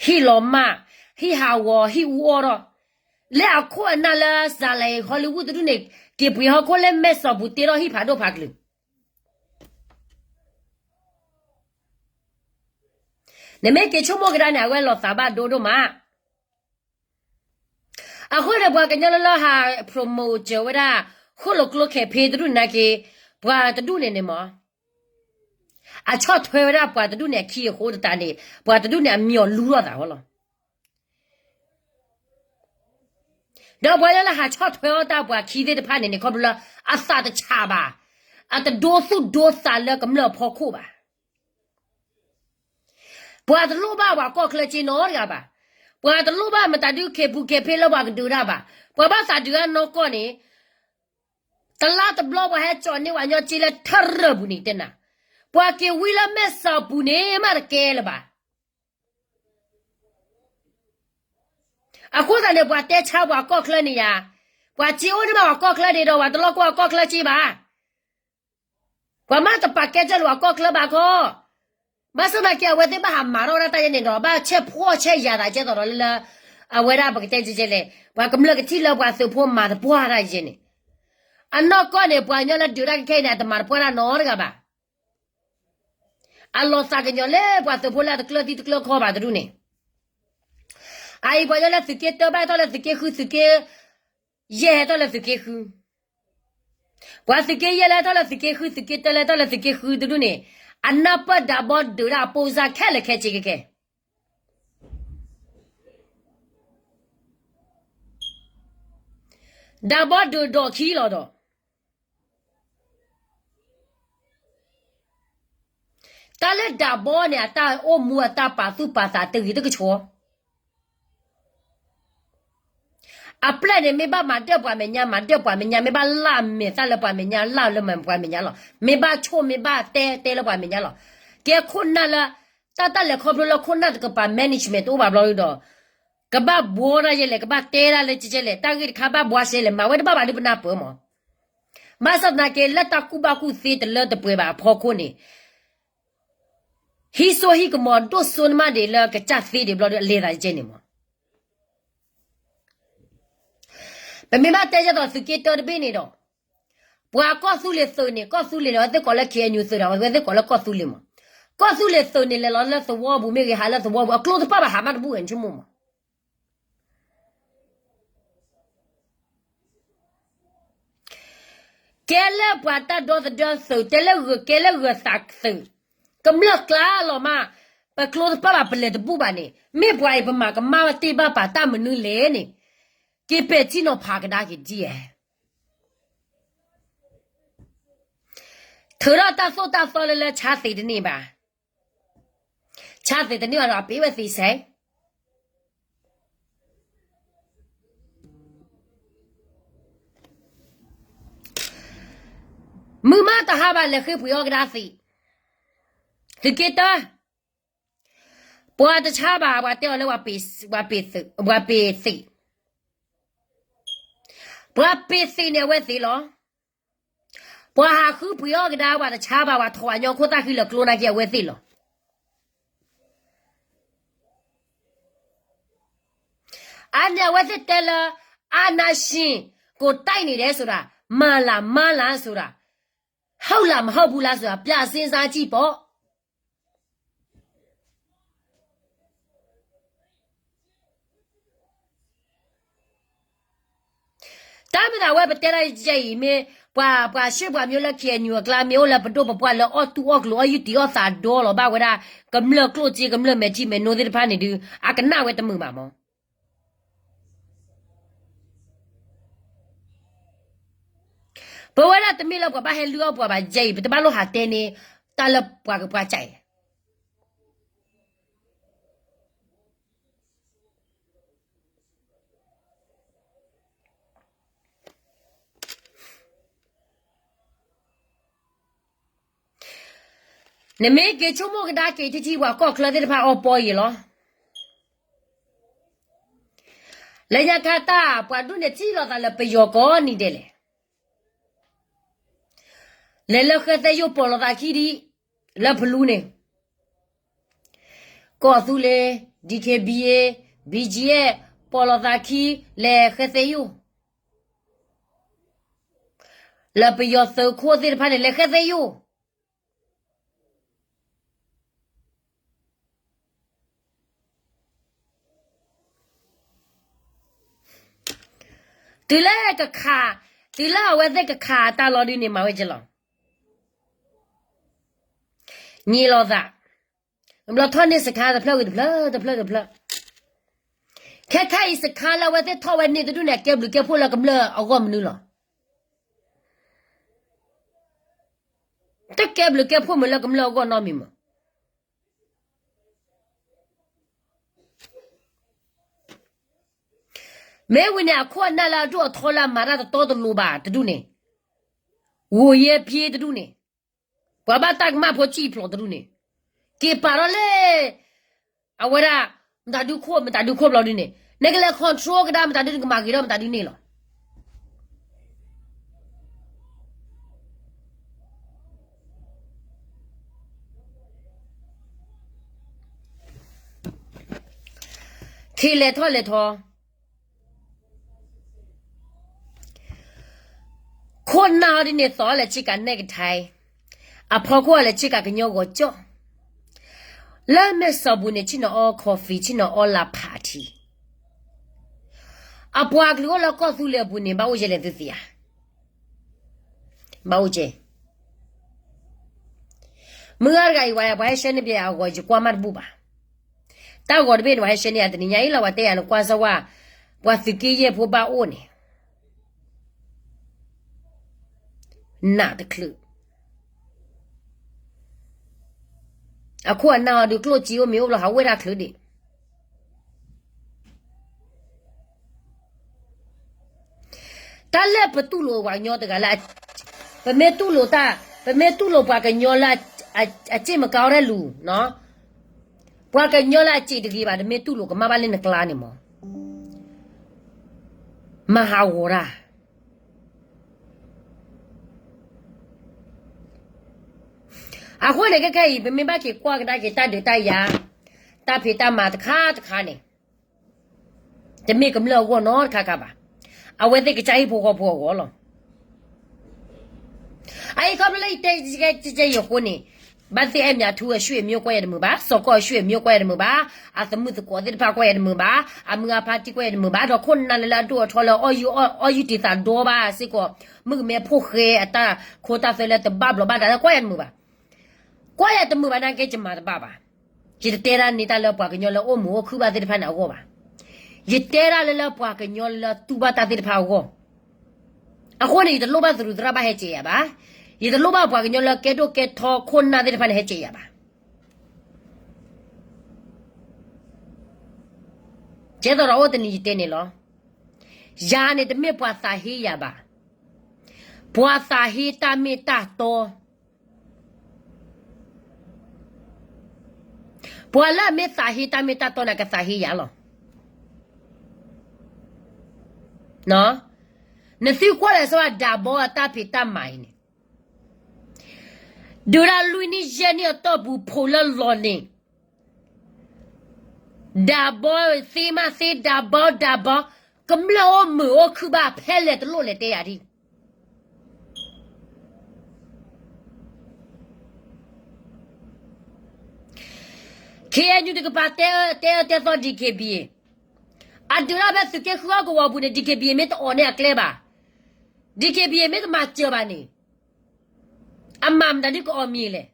ဟံၣ်လီၤမၢ်, ဟံၣ်ဟးဂီၤ ဟံၣ်အူအီၣ်ထီၣ်, လၢအခိၣ်အနၢ်လၢ ဇာတ်လိုက် Hollywood တဒူၣ်န့ၣ် က့ၤပှ့ၤဟီၣ်ခိၣ်လၢမဲၢ်စီၤပူၤတ့ထီၣ်ဟံၣ်ဖးဒိၣ်ဖးကလုာ် နမ့ၢ်က့ၤဆိကမိၣ်ကဒါန့ၣ် အဝဲလီၤသးဘၣ်ဒိဒိၣ်မး. အဃိန့ၣ် ပှၤကညီလၢလၢဟး promote စၢၤဝဲဒၣ် ဃိၣ်လိာ်ကျိခဲးဖ့တဒူၣ်န့ၣ်က့ၤ ပှၤတဒူၣ်န့ၣ်န့ၣ်မး အဆီၣ်ထွဲဝဲဒၣ်ပှၤတဒူၣ်န့ၣ်အခံအဃိတတးန့ၣ် ပှၤတဒူၣ်န့ၣ်အမံၤအီၤလူထီၣ်သးဃီလီၤ. ဒီးပှၤလၢလၢဟးဆီၣ်ထွဲအီၣ်တၢ်ပှၤခံသ့ၣ်တဖၣ်န့ၣ်န့ၣ် ခီဖျိလၢအသးတဆးဘၣ်, အတဒိသူၣ်ဒိသးလၢကမျၢၢ်အဖီခိၣ်ဘၣ်. ပှၤတလိၣ်ဘၣ်ပှၤကီၢ်ချၢက့နီတဂၤဘၣ်. ပှၤတလိၣ်ဘၣ်မတၤဒုးခဲပူၤခဲဖ့လၢပှၤကဒုးတၢ်ဘၣ်. ပှၤဘၣ်သးဒုးတၢ်နီၢ်ကီၢ်န့ၣ် တလါတဘျီပှၤဟဲကၠီန့ၢ်ပှၤညီက့လၢထၢရၢၢ်ပူၤန့ၣ်တဲနၤ, ပှၤက့ၤဝံလၢမဲၢ်စီၤပူၤန့ၣ်မးတကဲလၢၤဘၣ်. အဃိသတးန့ၣ် ပှၤတဲဆါပှၤကီၢ်ချၢန့ၣ်ယါ, ပှၤက့အိၣ်န့ၢ်ဘၣ်ပှၤကီၢ်ချၢန့ၣ်ဒီး ပှၤတလိၣ်ကွၢ်ပှၤကီၢ်ချၢက့ဘၣ်. ပှၤမ့ၢ်တပာ်ကဲကၢၢ်လၢပှၤကီၢ်ချၢဘၣ်ခီ, ဘၣ်ဆၣ်သနာ်က့ အဝဲသ့ၣ်ဘၣ်ဟးမၤထီၣ်ဝဲဒၣ်တၢ်ယဲန့ၣ်ဒီး ဘၣ်ဆဲးဖှီၣ်ဆဲးယာ်သးကဲသိးဒီးလၢလၢ အဝဲဒၣ်ပကတဲကဲကဲလဲၣ်, ပှၤကမျၢၢ်ကထံၣ်လၢပှၤသုးဖိမၤသပှၢ်တၢ်ယဲန့ၣ်, အနီၢ်ကီၢ်န့ၣ် ပှၤကညီလၢဒုးတၢ်ခဲခဲအံၤန့ၣ် အတမၤသပှၢ်တၢ်နီတဂၤဘၣ်. အလီၤသးကညီၤလၢပှၤသုးဖိလၢအတကျၢၤသံတကျၢၤခီဘၣ်တဒူၣ်န့ၣ်, အအံၤပှၤကညီလၢသုးက့တၢဘၣ်ဟဲထီၣ်လၢသုးက့ဃု, သုးက့ယဲၢ်ဟဲထီၣ်လၢသုးက့ဃု, ပှၤသုးက့ယဲၢ်လၢဟဲထီၣ်လၢသုးက့ဃု, သုးက့တၢလၢဟဲထီၣ်လၢသုးက့ဃုတဒူၣ်န့ၣ်, အနၢ်ပၢၢ်ဒးဘီဒုးဒၣ်အပိစၢ်ခဲလၢာ်ခဲဆ့ကဲကဲ, ဒးဘီဒုးဒီးခံလီၤဒီး တၢ်လၢဒးဘီန့ၣ် အတၢ်အိၣ်မူအတၢ်ပာ်သူၣ်ပာ်သးတဂ့ၤတကဆှီ, အပျဲၢ်န့ၣ် မ့ၢ်ဘၣ်မၤဒၢၣ်ပှၤမဲာ်ညါ မၤဒၢၣ်ပှၤမဲာ်ညါ, မ့ၢ်ဘၣ်လၢ်မဲာ်သၣ်လၢပှၤမဲာ်ညါ လၢ်လၢပှၤမဲာ်ညါလီၤ, မ့ၢ်ဘၣ်ဆိၣ်မ့ၢ်ဘၣ်တဲတဲလၢပှၤမဲာ်ညါလီၤ. ကဲခိၣ်နၢ်လၢ တၢ်တၢ်လဲၤခီဖျိလၢခိၣ်နၢ်တကပၤ management တအိၣ်ဘၣ်ဘျီဒီး ကဘၣ်ဘှီတၢ်ယဲလဲၣ်, ကဘၣ်တဲဒၣ်လၢကဲကဲလဲၣ်, တၢ်ဂ့ၢ်တခါဘၣ်ဘှီစဲလဲၣ်, မၤဝဲတဘၣ်ဘၣ်ဒုးပနၢ်ပၢၢ်မး. ဘၣ်ဆၣ်သနာ်က့ လၢတၢ်ကူၣ်ဘၣ်ကူၣ်သ့တလၢတပှဲၤဘၣ်အဖီခိၣ်န့ၣ် ဟံးစိဟံးကမီၤဒိၣ်စိန့ၣ်မးဒံးလၢကစၢ်သ့ဒံးဘျီဒီး အလဲၤသးကဲန့ၣ်မး. ပမ့ၢ်ဘၣ်တဲယဲသိးသုးက့တၢတဘ့ၣ်န့ၣ်ဒီး ပှၤကီၢ်သူလ့ၤသုးန့ၣ် ကီၢ်သူလ့ၤန့ၣ် အဝဲသ့ၣ်ကိးလၢ K N U သုးဒီး အဝဲသ့ၣ်ကိးလၢကီၢ်သူလ့ၤမး. ကီၢ်သူလ့ၤသုးန့ၣ် လဲၤလီၤလၢသဝီပူၤမ့ၢ်ဂ့ၤ ဟးလၢသဝီပူၤ အကျိတဖၣ်ဘၣ်ဟးမးတဘူၣ်ဂ့ၤ နဆိကမိၣ်မး. ကဲလၢပှၤတၢ်ဒီသဒၢသုး တဲလၢဂၢၢ်ကဲလၢဂၢၢ်သးသုး, ကမျၢၢ်ကျါလီၤမး, ပကျိတဖၣ်ဘၣ်ပလဲၤတဘူၣ်ဘၣ်န့ၣ် မ့ၢ်ပှၤအံၤပမၤကမၣ်ဝဲတ့ၢ်ဘၣ်ပာ်တၢ်မနုၤလဲၣ်န့ၣ်, က့ၤပဲာ်ထံနီၤဖးကဒါက့ၤဒ်အံၤ ထုးထီၣ်တၢ်သိၣ်တၢ်သီလၢလၢဆါသ့ၣ်တန့ၢ်ဘၣ်. ဆါသ့ၣ်တန့ၢ်ဘၣ်ဒီး အပ့ၤဝဲသ့ၣ်ဆဲး မုၢ်မးတဟါဘၣ်လဲၤဃ့ပှ့ၤအီၣ်ကဒါသ့ၣ်, သုးက့တၢ, ပှၤတဆါဘၣ် ပှၤတဲအီၤလၢ ပှၤပ့ၤသ့ၣ်, ပှၤပ့ၤသ့ၣ်န့ၣ်အဝဲသ့ၣ်လီၤ. ပှၤဟးဃုပှ့ၤအီၣ်ကဒါ ပှၤတဆါဘၣ် ပှၤထီၣ်အညီခိၣ်သၣ်ဃံလၢာ်ကျိ နာ်က့အဝဲသ့ၣ်လီၤ. အန့ၣ်အဝဲသ့ၣ်တဲလၢ အာဏာရှင်ကို တိုက်နေတယ်ဆိုတာ မှန်လား မှန်လားဆိုတာ ဟုတ်လား မဟုတ်ဘူးလားဆိုတာ ပြန်စဉ်းစားကြည့်ပေါ့. တၢ်မ့ၢ်သးဝဲပတဲတၢ်ယဲအံၤ မ့ၢ်ပှၤ ပှၤရှ့ပှၤမံၤလၢ ခ့ၣ်အဲၣ်ယူၣ် အကျါ မ့ၢ်အိၣ်လၢပဒိၣ်ပပှၢ်လၢအီၣ်တူၢ်အီၣ်ကျိၤအီၣ်ယုၢ်တံၢ်အီၣ်သးဒီလီၤဘၣ်ဝဲဒၣ် ကမျၢၢ်ကျိၣ်စ့ ကမျၢၢ်မဲာ်ထံမဲာ်နိသ့ၣ်တဖၣ်န့ၣ်ဒုး အကနၣ်ဝဲတမုာ်ဘၣ်မး. ပဝဲဒၣ်တမ့ၢ်လၢပှၤဘၣ်ဟဲလုၢ်အီၣ်ပှၤဘၣ်ယဲအံၤ ပတဘၣ်လိၣ်ဟးတဲန့ၢ် တၢ်လၢပှၤကပှၤကၢ်အံၤ နမ့ၢ်က့ၤဆိကမိၣ်ကဒါက့ၤထံထံ ပှၤကီၢ်ချၢသ့ၣ်တဖၣ်အီပီအံၤလီၤ. လၢညါခါတၢ် ပှၤဒိၣ်န့ၢ်ထံၣ်လိာ်သးလၢပယီၤကိးနံၤဒဲးလဲၣ်. လဲၤလၢဃဲသဲယိၣ်ပီၢ်လိာ်သးခံဒံး လၢဖလူန့ၣ် ကီၢ်သူလ့ၤ DKBA BGF ပီၢ်လိာ်သးခံ လဲၤဃဲသဲယိၣ် လၢပယီၤသုးခိၣ်သ့ၣ်တဖၣ်န့ၣ် လဲၤဃဲသဲယိၣ် တုၤလၢကခး, တုၤလၢအဝဲသ့ၣ်ကခးတၢ်လီၤဒုန့ၣ် မၤဝဲကလီၤ. ညံလိာ်သး, ဘျီထီၣ်န့ၢ်စခါတဖျၢၣ်ဝံၤတဖျၢၣ်တဖျၢၣ်တဖျၢၣ်, ခဲခဲအံၤစခါလၢအဝဲသ့ၣ်ထီၣ်ဝဲန့ၣ်တဒူၣ်န့ၣ် အကဲဘျုးကဲဖှိၣ်လၢကမျၢၢ်အဂီၢ်မနုၤလီၤ. တကဲဘျုးကဲဖှိၣ်မုာ်လၢကမျၢၢ်အဂီၢ်နီတမံၤမး. မ့ၢ်ဝံၤန့ၣ် အခိၣ်အနၢ်လၢအဒိၣ်အထီလၢအမၤတၢ်တတီတလိၤဘၣ်တဒူၣ်န့ၣ်, ဂိၢ်ယဲၢ်ဖျ့တဒူၣ်န့ၣ်, ပှၤဘၣ်တၢ်ကမၣ်ဖိစံၣ်ဖျိးတဒူၣ်န့ၣ်, က့ၤပာ်ထီၣ်လၢ အဝဲဒၣ် မတၤဒုခိၣ် မတၤဒုခိၣ်ဘျီဒုန့ၣ်, နကလဲၤ control ကဒါမတၤဒု နကမၤဂ့ၤထီၣ်မတၤဒုန့ၣ်လီၤ. ခံလဲၤထီၣ်လဲၤထီ, ခိၣ်နၢ်အီၤဒ်န့ၣ် သိးလဲၤဆ့ကၤနဲၣ်ကထါ, အဖီခိၣ်လဲၤဆ့ကၤကညီဂီၤကၠီၣ်, လၢမဲာ်စီၤပူၤန့ၣ် ဆ့ၣ်နီၤအီ coffee ဆ့ၣ်နီၤအီလၢဖးထံ, အပှၤကလုာ်အိၣ်လၢကီၢ်သူလ့ၤအပူၤန့ၣ် ဘၣ်အိၣ်ကဲလဲၣ်သုသ့ဧါ. ဘၣ်အိၣ်ကဲ. မုၢ်ဂၤတဂၤအံၤ ပှၤဟဲရှဲန့ၢ်ပယၤအဂီၤ ယကွၢ်မးတဘူၣ်ဘၣ်. တၢ်ဂီၤတဘ့ၣ်န့ၣ် ပှၤဟဲရှဲန့ၢ်ယၤတနံၤညါအံၤလီၤ ပှၤတဲယၤန့ၣ် ကွၢ်စၢ်ဝါ, ပှၤသုးက့ယဲၢ်ဖိဘၣ်အိၣ်န့ၣ် နးတချုး, အခိၣ်အနၢ်အီၤဒုးကျိၣ်စ့အိၣ်မ့ၢ်အိၣ်ဘျီ ဟးဝဲဒၣ်ချုးဒံး. တၢ်လၢပတူၢ်လိာ်ပှၤကညီတဂၤလၢ, ပမ့ၢ်တူၢ်လိာ်တၢ်, ပမ့ၢ်တူၢ်လိာ်ပှၤကညီလၢ အစ့ၣ်မကါဝဲဒၣ်လူၤ, ပှၤကညီလၢအစ့ၣ်တဂ့ၤဘၣ် တမ့ၢ်တူၢ်လိာ်ကမၣ်ဘၣ်လၢနကျါန့ၣ်မး, မၤဟးဂီၤတၢ် အဃိန့ၣ် ခဲခဲအံၤ ပမ့ၢ်ဘၣ်က့ၤကွၢ်ကဒါက့ၤတၢ်ဒုးတၢ်ယၤ, တၢ်ဖံးတၢ်မၤတခါတခါန့ၣ်, တမ့ၢ်ကမျၢၢ်အဂီၢ်နီတခါခါဘၣ်. အဝဲသ့ၣ်ကစၢ်ဟံၣ်ဖိဃီဖိအဂီၢ်လီၤ. အအံၤခီဖျိလၢယတဲကဲကဲယဃိန့ၣ်, ဘၣ်သ့ၣ်အဲၣ်မၠးထူအရွှေ့မျိုးကွၢ်ယၤတမုာ်ဘၣ်, စီၤကီၢ်အရွှေ့မျိုးကွၢ်ယၤတမုာ်ဘၣ်, အသမုၣ်သကိးသ့ၣ်တဖၣ်ကွၢ်ယၤတမုာ်ဘၣ်, အမုၢ်အဖါတံၢ်ကွၢ်ယၤတမုာ်ဘၣ်, ဒီးခိၣ်နၢ်လၢလၢအဒိၣ်အထီလၢ အီၣ်ယူၣ်တံာ်သးဒီဘၣ်စ့ၢ်ကီး, မုၣ်ကမဲဖိဃဲအတၢ်ခိတၢ်သွဲလၢတဘၣ်ဘျီးဘၣ်ဒါလၢကွၢ်ယၤတမုာ်ဘၣ်. ကွၢ်ယၤတမုာ်ဘၣ်နာ်က့ ယမၤတဘၣ်ဘၣ်. ယတတဲတၢ်န့ၢ်တၢ်လၢပှၤကညီလၢအိၣ်မုာ်အိၣ်ခုၣ်ဘၣ်သ့ၣ်တဖၣ်န့ၣ်အဂီၢ်ဘၣ်. ယတဲတၢ်လၢလၢပှၤကညီလၢတူၢ်ဘၣ်တၢ်သ့ၣ်တဖၣ်အဂီၢ်. အဃိန့ၣ် ယတလိၣ်ဘၣ်သရူးသရၣ်ဘၣ်ဟဲစဲးယၤဘၣ်. ယတလိၣ်ဘၣ်ပှၤကညီလၢကဲဒိၣ်ကဲထီခိၣ်နၢ်သ့ၣ်တဖၣ်န့ၣ်ဟဲစဲးယၤဘၣ်. ကဲသိးဒီးအိၣ်တနံၤယတဲန့ၣ်လီၤ. ယၤန့ၣ်တမ့ၢ်ပှၤသးဟ့ယၤဘၣ်. ပှၤသးဟ့တၢ်မ့ၢ်တၢ်တီ ပှၤလၢအမ့ၢ်သးဟ့တၢ်မ့ၢ်တၢ်တီန့ၣ် အကသးဟ့ယၤလီၤ. နသုကွၢ်လဲၤဆိ ဒၤဘီအတၢ်ဖံးတၢ်မၤအံၤန့ၣ်, ဒုးဒၣ်လွံၢ်နံၣ်ယဲၢ်နံၣ်အတီၢ်ပူၤ ဖိးလၢလီၤန့ၣ်, ဒၤဘီသ့မးသ့ ဒၤဘီ ဒၤဘီ, ကမျၢၢ်အိၣ်မုာ်အိၣ်ခုၣ်ဘၣ်ဖဲလဲၣ်တလိၣ်လဲၣ်တဲယၤဒ် ခ့ၣ်အဲၣ်ယူၣ် တကပၤတဲအၢတဲသီ DKBA, အဒုးဒၣ်ဖဲသုးက့ဃုအီၣ်ကဝီၤပူၤန့ၣ် DKBA မ့ၢ်တအိၣ်န့ၢ်အကျဲဘၣ်, DKBA မ့ၢ်တမၤစၢၤဘၣ်န့ၣ်, အမၤမတၤဒ်ကအီၣ်မံၤလဲၣ်.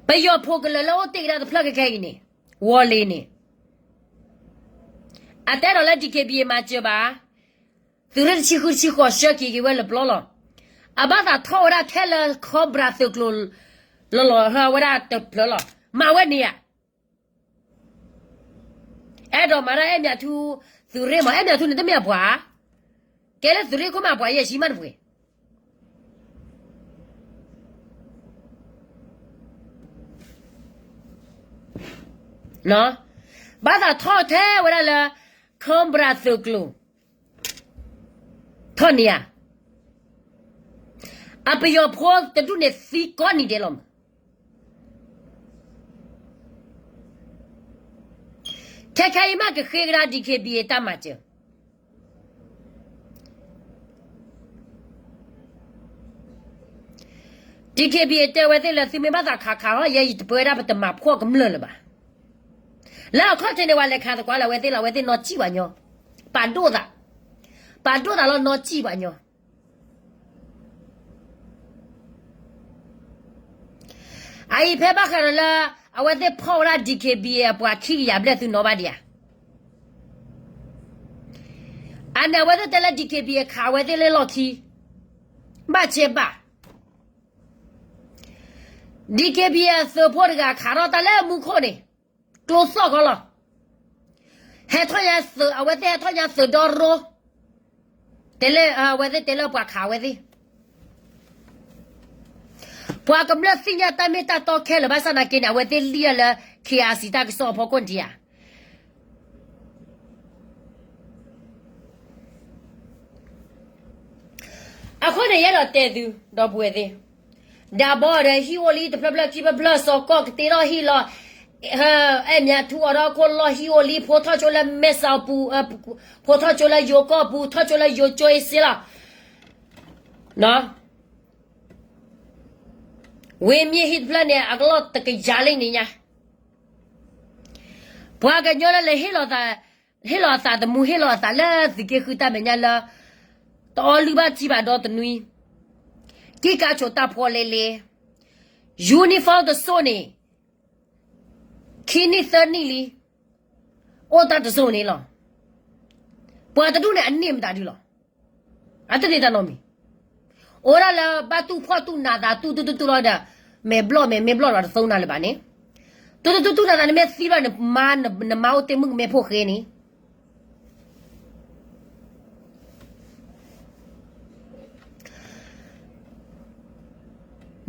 ပယီၤဖိကလၢာ်လၢအိၣ်တ့ၢ်ကဒါတဖျၢၣ်ခဲခဲအံၤန့ၣ်, ဝီၤလ့ၤန့ၣ်, အတဲဒီးလၢ DKBA မၤစၢၤဘၣ်, သုးရ့ၣ်တဆံဃုတဆံဃိး ဆှၢက့ၤက့ၤဝဲလၢပျီလီၤ. အဘၣ်သးထီၣ်ဝဲဒၣ်ထဲလၢ Cobra သုးကျိၤ လီၤလီၤဟၢဝဲဒၣ်တဖျၢၣ်လီၤ. မၤဝဲန့ၣ်ဧါ. အဲၣ်ဒိးမၤဒၣ်အဲၣ်မၠးထူ သုးရ့ၣ်မး, အဲၣ်မၠးထူန့ၣ်တမ့ၢ်အပှၤ, ကဲလၢသုးရ့ၣ်ခိၣ်မးပှၤယဲၢ်ဆံမးတပှဲၤ ဘၣ်သးထီၣ်ထဲဝဲဒၣ်လၢ Cobra သုးကျိၤ ထီၣ်န့ၣ်ဧါ. အပယီၤဖိတဒူၣ်န့ၣ်သံကိးနံၤဒဲးလီၤမး. ခဲခဲအံၤမးကဃ့ကဒါ DKBA တၢ်မၤစၢၤ DKBA တဲဝဲသ့ၣ်လၢ သုမ့ၢ်ဘၣ်သးခးခးဟီ ယဲယတပၢဝဲဒၣ် ပတမၤဖှီၣ်ကမျၢၢ်လၢၤဘၣ်. လၢအခီၣ်ထံးန့ၣ် ပှၤလဲၤခးသကွၢ်လၢအဝဲသ့ၣ်လီၤ, အဝဲသ့ၣ်နီၢ်ကံၣ်ပှၤညီ, ပာ်ဒိၣ်သး, ပာ်ဒိၣ်သးလီၤ နီၢ်ကံၣ်ပှၤညီ. အအံၤဖဲဘၣ်ဃးဒီးလၢ အဝဲသ့ၣ်ဖီၣ်ဝဲဒၣ် DKBA အပှၤခံကယၤဘျဲၣ် သုနီၣ်ဘၣ်ဒံးဧါ. အန့ၣ်အဝဲသ့ၣ်တဲလၢ DKBA ခးအဝဲသ့ၣ်လၢလီၢ်ခံ, ဘၣ်ဆဲးဘၣ် DKBA အသုးဖိတဂၤခးထီၣ်တၢ်လၢမူခိၣ်န့ၣ်, ကျိသီၣ်ခီလီၤ. ဟဲထီၣ်ညါသုး, အဝဲသ့ၣ်ဟဲထီၣ်ညါသုးဒီရိ, တဲလၢ, အဝဲသ့ၣ်တဲလၢပှၤခးအဝဲသ့ၣ်. ပှၤကမျၢၢ်သ့ၣ်ညါတၢ်မ့ၢ်တၢ်တီခဲလၢာ်ဘၣ်ဆၣ်သနာ်က့န့ၣ် အဝဲသ့ၣ်လံၣ်အီၤလၢ KIC တၢ်ကစီၣ်အဖီခိၣ်ဒံးဧါ. အဃိန့ၣ် ယအဲၣ်ဒိးတဲသု ဒီပုၢ်ဝဲၢ်သ့ၣ်, ဒၤဘီဒီးဟံၣ်အိၣ်လံတဖျၢၣ်ဖျၢၣ်ခံဖျၢၣ်ဖျၢၣ် စီၤကီၢ်ကတ့ထီၣ်ဟံၣ်လီၤ. အဲၣ်မၠးထူအီၤဒီးခိၣ်လီၢ်ဟံၣ်အိၣ်လံ ဖိထီၣ်ဆိလၢမဲၢ်စီၤပူၤ, ဖိထီၣ်ဆိလၢယိၤကီၢ်ပူၤ ထီၣ်ဆိလၢယိၤကၠိအ့စ့လီၤ. ဝ့ၢ်မ့ၢ်ဟံၣ်တဖျၢၣ်န့ၣ် အကလီၢ်တကယၤလံန့ၣ်ညါ. ပှၤကညီလၢလဲၤဟ့ၣ်လီၤသး, ဟ့ၣ်လီၤအသးတမူ ဟ့ၣ်လီၤအသးလၢသုးက့ဃုတၢ်မဲာ်ညါလၢ တအီလုၢ်ဘၣ်ထံဘၣ်ဒီတနွံ, ကံၢ်ကါဆိးတၢ်ဖှီလဲလဲ, uniform တစိၢ်န့ၣ် ခံနံၣ်သၢနံၣ်လံ, အိၣ်တၢ်တစိၢ်န့ၣ်လီၤ. ပှၤတဒူၣ်န့ၣ်အန့ၢ်မတၤဒုလီၤ. အတန့ၢ်တၢ်နီတမံၤ, အိၣ်ဒၣ်လၢဘၣ်တူၢ်ဖှီၣ်တူၢ်နးသး တူၢ်တူၢ်တူၢ်တူၢ်လီၤဒီး, မဲာ်ဘျီၣ်မဲာ်မ့ၢ်ဘျီၣ်ဒီးတသိနၤလၢၤဘၣ်န့ၣ်, တူၢ်တူၢ်တူၢ်တူၢ်နးသး နမ့ၢ်သံဘျီၣ်န့ၣ် မါ, နမါအိၣ်တ့ၢ်မုၣ်ကမဲဖိဃဲန့ၣ်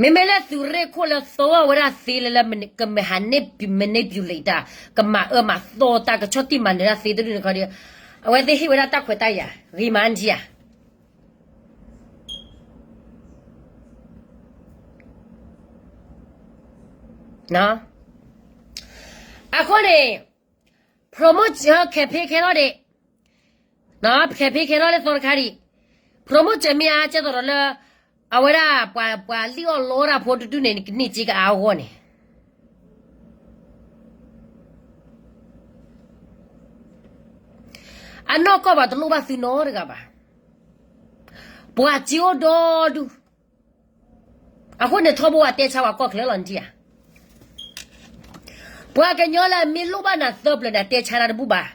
မ့မ့ၢ်လၢသုးရ့ၣ်ခိၣ်လၢသီဝဲဒၣ်သ့လၢလၢ ကမၤဟးန့ၢ် manipulate တၢ်, ကမၤအၢမၤသီတၢ် ကဆီၣ်တံၢ်မၤနၢၤတၢ်သ့တဒူၣ်န့ၣ်ခီဒီး, အဝဲသ့ၣ်ဟ့ၣ်ဝဲဒၣ်တၢ်ခွဲးတၢ်ယာ် ဂ့ၤမးဒံးဧါ. အဃိန့ၣ် promote campaign ခဲထီၣ်ဒံး, campaign ခဲထီၣ်လၢသီတခါဒံး, promote မ့ၢ်အါကဲသိးဒီးလၢ အဝဲဒၣ်ပှၤ ပှၤလံၣ်အီၣ်လီတၢ်ဖိတဒူၣ်န့ၣ် ကန့ၢ်စ့ကအါအဂီၢ်န့ၣ် အနီၢ်ကီၢ်ဘၣ်တလိၣ်ဘၣ်သုနီတဂၤဘၣ်. ပှၤစ့အိၣ်ဒီဒူၣ်. အဃိန့ၣ်ထီဘိဝဲတဲဆါဝဲကီၢ်ချၢလီၤနထံၣ်ဧါ. ပှၤကညီလၢအမ့ၢ်လိၣ်ဘၣ်နၤသၢပျၢၤန့ၣ် အတဲဆါတၢ်တဘူၣ်ဘၣ်.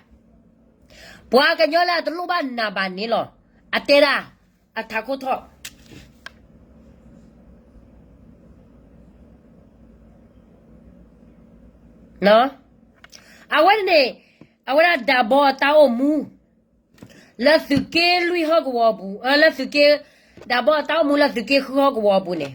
ပှၤကညီလၢအတလိၣ်ဘၣ်နၤဘၣ်န့ၣ်လီၤ. အတဲဒၣ် အထးခိၣ်ထီၣ် အဝဲန့ၣ် အဝဲဒၣ်ဒးဘီအတၢ်အိၣ်မူ လၢသုးက့လွံၢ်ဟီၣ်ကဝီၤအပူၤ, လၢသုးက့, ဒးဘီအတၢ်အိၣ်မူလၢသုးက့ဃုဟီၣ်ကဝီၤအပူၤန့ၣ်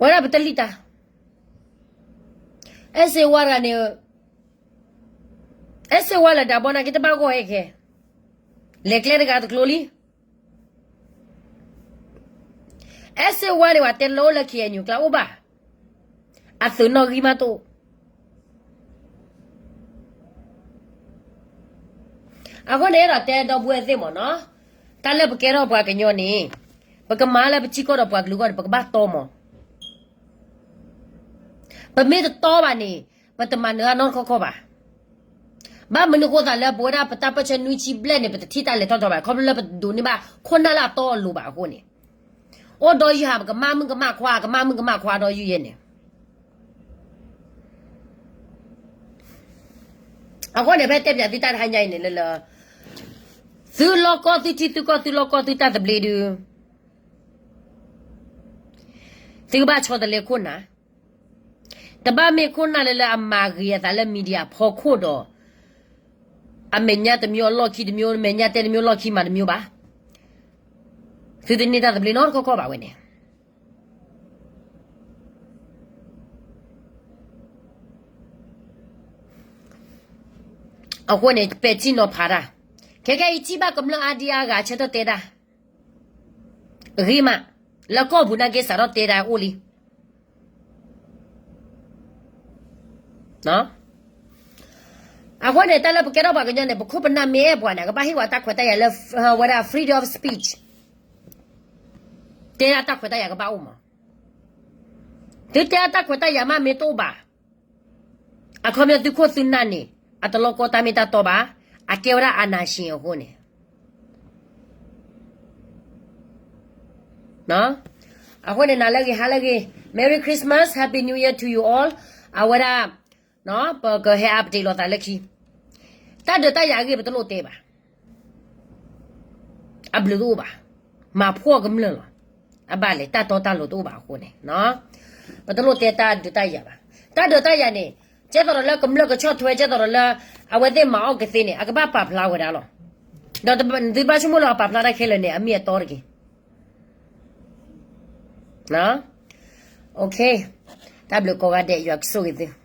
ဝဲဒၣ်ပတလံၣ်တၢ်, အဲၣ်စ့ဝါတဂၤန့ၣ်, အဲၣ်စ့ဝါလၢဒးဘီနာ်က့တဘၣ်ဂီၢ်ဟဲခဲ, လဲၤကျဲတဂၤတကျိၤလံ. အဲၣ်စ့ဝါန့ၣ် ပှၤတဲလၢအိၣ်လၢ ခ့ၣ်အဲၣ်ယူၣ် ကျါအိၣ်ဘၣ်, အသုးနီၣ်ဂံၢ်မးတအိၣ်. အဃိန့ၣ်ဒီးတဲဒီပုၢ်ဝဲၢ်သ့ၣ်မ့ၢ်နီၤ, တၢ်လၢပကဲထီၣ်ပှၤကညီန့ၣ်, ပကမၤလၢပထံကီၢ်ဒီးပှၤကလုာ်အဂီၢ်န့ၣ် ပကဘၣ်တီမး. ပမ့ၢ်တတီဘၣ်န့ၣ်, ပတမၤနၢၤအနီတခီခီဘၣ်. ဘၣ်မနုၤအဃိသတးလၢပဝဲဒၣ်ပတၢ်ပၢၢ်ဆၢနွံဆံဘျဲၣ်န့ၣ် ပတထံၣ်တၢ်လဲၤထီၣ်ထီဘၣ်, ခီဖျိလၢပဒိးန့ၢ်ဘၣ်ခိၣ်နၢ်လၢအတီအလိၤဘၣ်အဃိန့ၣ်, အိၣ်ဒီးယုၢ်ဟး ပကမၣ်မုၣ်ကမၣ်ခွါ, ကမၣ်မုၣ်ကမၣ်ခွါဒီးယုၢ်ယဲန့ၣ် အဃိန့ၣ် ဖဲတဲပၠးသုတၢ်တဟါညါအံၤန့ၣ်လၢလၢ, သုလီၢ်ကီၢ်သုထံသုကီၢ်သုလီၢ်ကီၢ်သုတၢ်သဘျ့ဒုး, သုကဘၣ်ဆီတလဲခိၣ်နၢ်, တဘၣ်မ့ၢ်ခိၣ်နၢ်လၢလၢအမၤဂ့ၤအသးလၢ media ဖီခိၣ်ဒီး, အမဲာ်ညါတမံၤအလီၢ်ခံတမံၤ, မဲာ်ညါတဲတမံၤအလီၢ်ခံမၤတမံၤဘၣ်, သုတန့ၢ်တၢ်သဘျ့နီတခီခီဘၣ်ဝဲန့ၣ် အဃိန့ၣ် ပဲာ်ထံနီၤဖးတၢ်, ခဲကဲအံၤထံၣ်ဘၣ်ကမျၢၢ်အါဒံအါဂၤဆၢထၢၣ်တဲတၢ်, ဂ့ၤမး, လၢကီၢ်ပူၤနာ်က့စးထီၣ်တဲတၢ်အိၣ်လံ. အဃိန့ၣ် တၢ်လၢပကဲထီၣ်ပှၤကညီန့ၣ် ပခိၣ်ပနၢ်မ့ၢ်အဲၣ်ပှၤန့ၣ် အကဘၣ်ဟ့ၣ်ဝဲတၢ်ခွဲးတၢ်ယာ်လၢ ဝဲဒၣ် freedom of speech, တဲဒၣ်တၢ်ခွဲးတၢ်ယာ်ကဘၣ်အိၣ်မး. သုတဲဒၣ်တၢ်ခွဲးတၢ်ယာ်မးမ့ၢ်တအိၣ်ဘၣ်, အခီပညီသုခိၣ်သုနၢ်န့ၣ် အတလီၢ်ကီတၢ်မ့ၢ်တၢ်တီဘၣ်, အကဲဝဲဒၣ် အာဏာရှင် အဃိန့ၣ် အဃိန့ၣ် နၤလၢအဂ့ၤ ဟါလၢအဂ့ၤ Merry Christmas, Happy New Year to you all. အဝဲဒၣ် ပကဟဲ update လိာ်သးလၢခံ, တၢ်ဒုးတၢ်ယၤအဂ့ၢ် ပတလိၣ်တဲဘၣ်, အဘျုးတအိၣ်ဘၣ်, မၤဖှီၣ်ကမျၢၢ်လီၤ. အဘၣ်လဲၣ် တၢ်တီတၢ်လိၤတအိၣ်ဘၣ်အဃိန့ၣ်, ပတလိၣ်တဲတၢ်ဒုးတၢ်ယၤဘၣ်. တၢ်ဒုးတၢ်ယၤန့ၣ် ကဲသိးဒီးလၢကမျၢၢ်ကဆီၣ်ထွဲ ကဲသိးဒီးလၢ အဝဲသ့ၣ်မၤအီၣ်ကသ့န့ၣ် အကဘၣ်ပာ်ဖျါဝဲဒၣ်လီၤ. ဒီးသုဘၣ်ဆိကမိၣ်လၢအပာ်ဖျါတၢ်ခဲလၢာ်န့ၣ် အမ့ၢ်အတီတက့ၢ်. တၢ်ဘျုးကိးဂၤဒဲး ယွၤကဆိၣ်ဂ့ၤသု.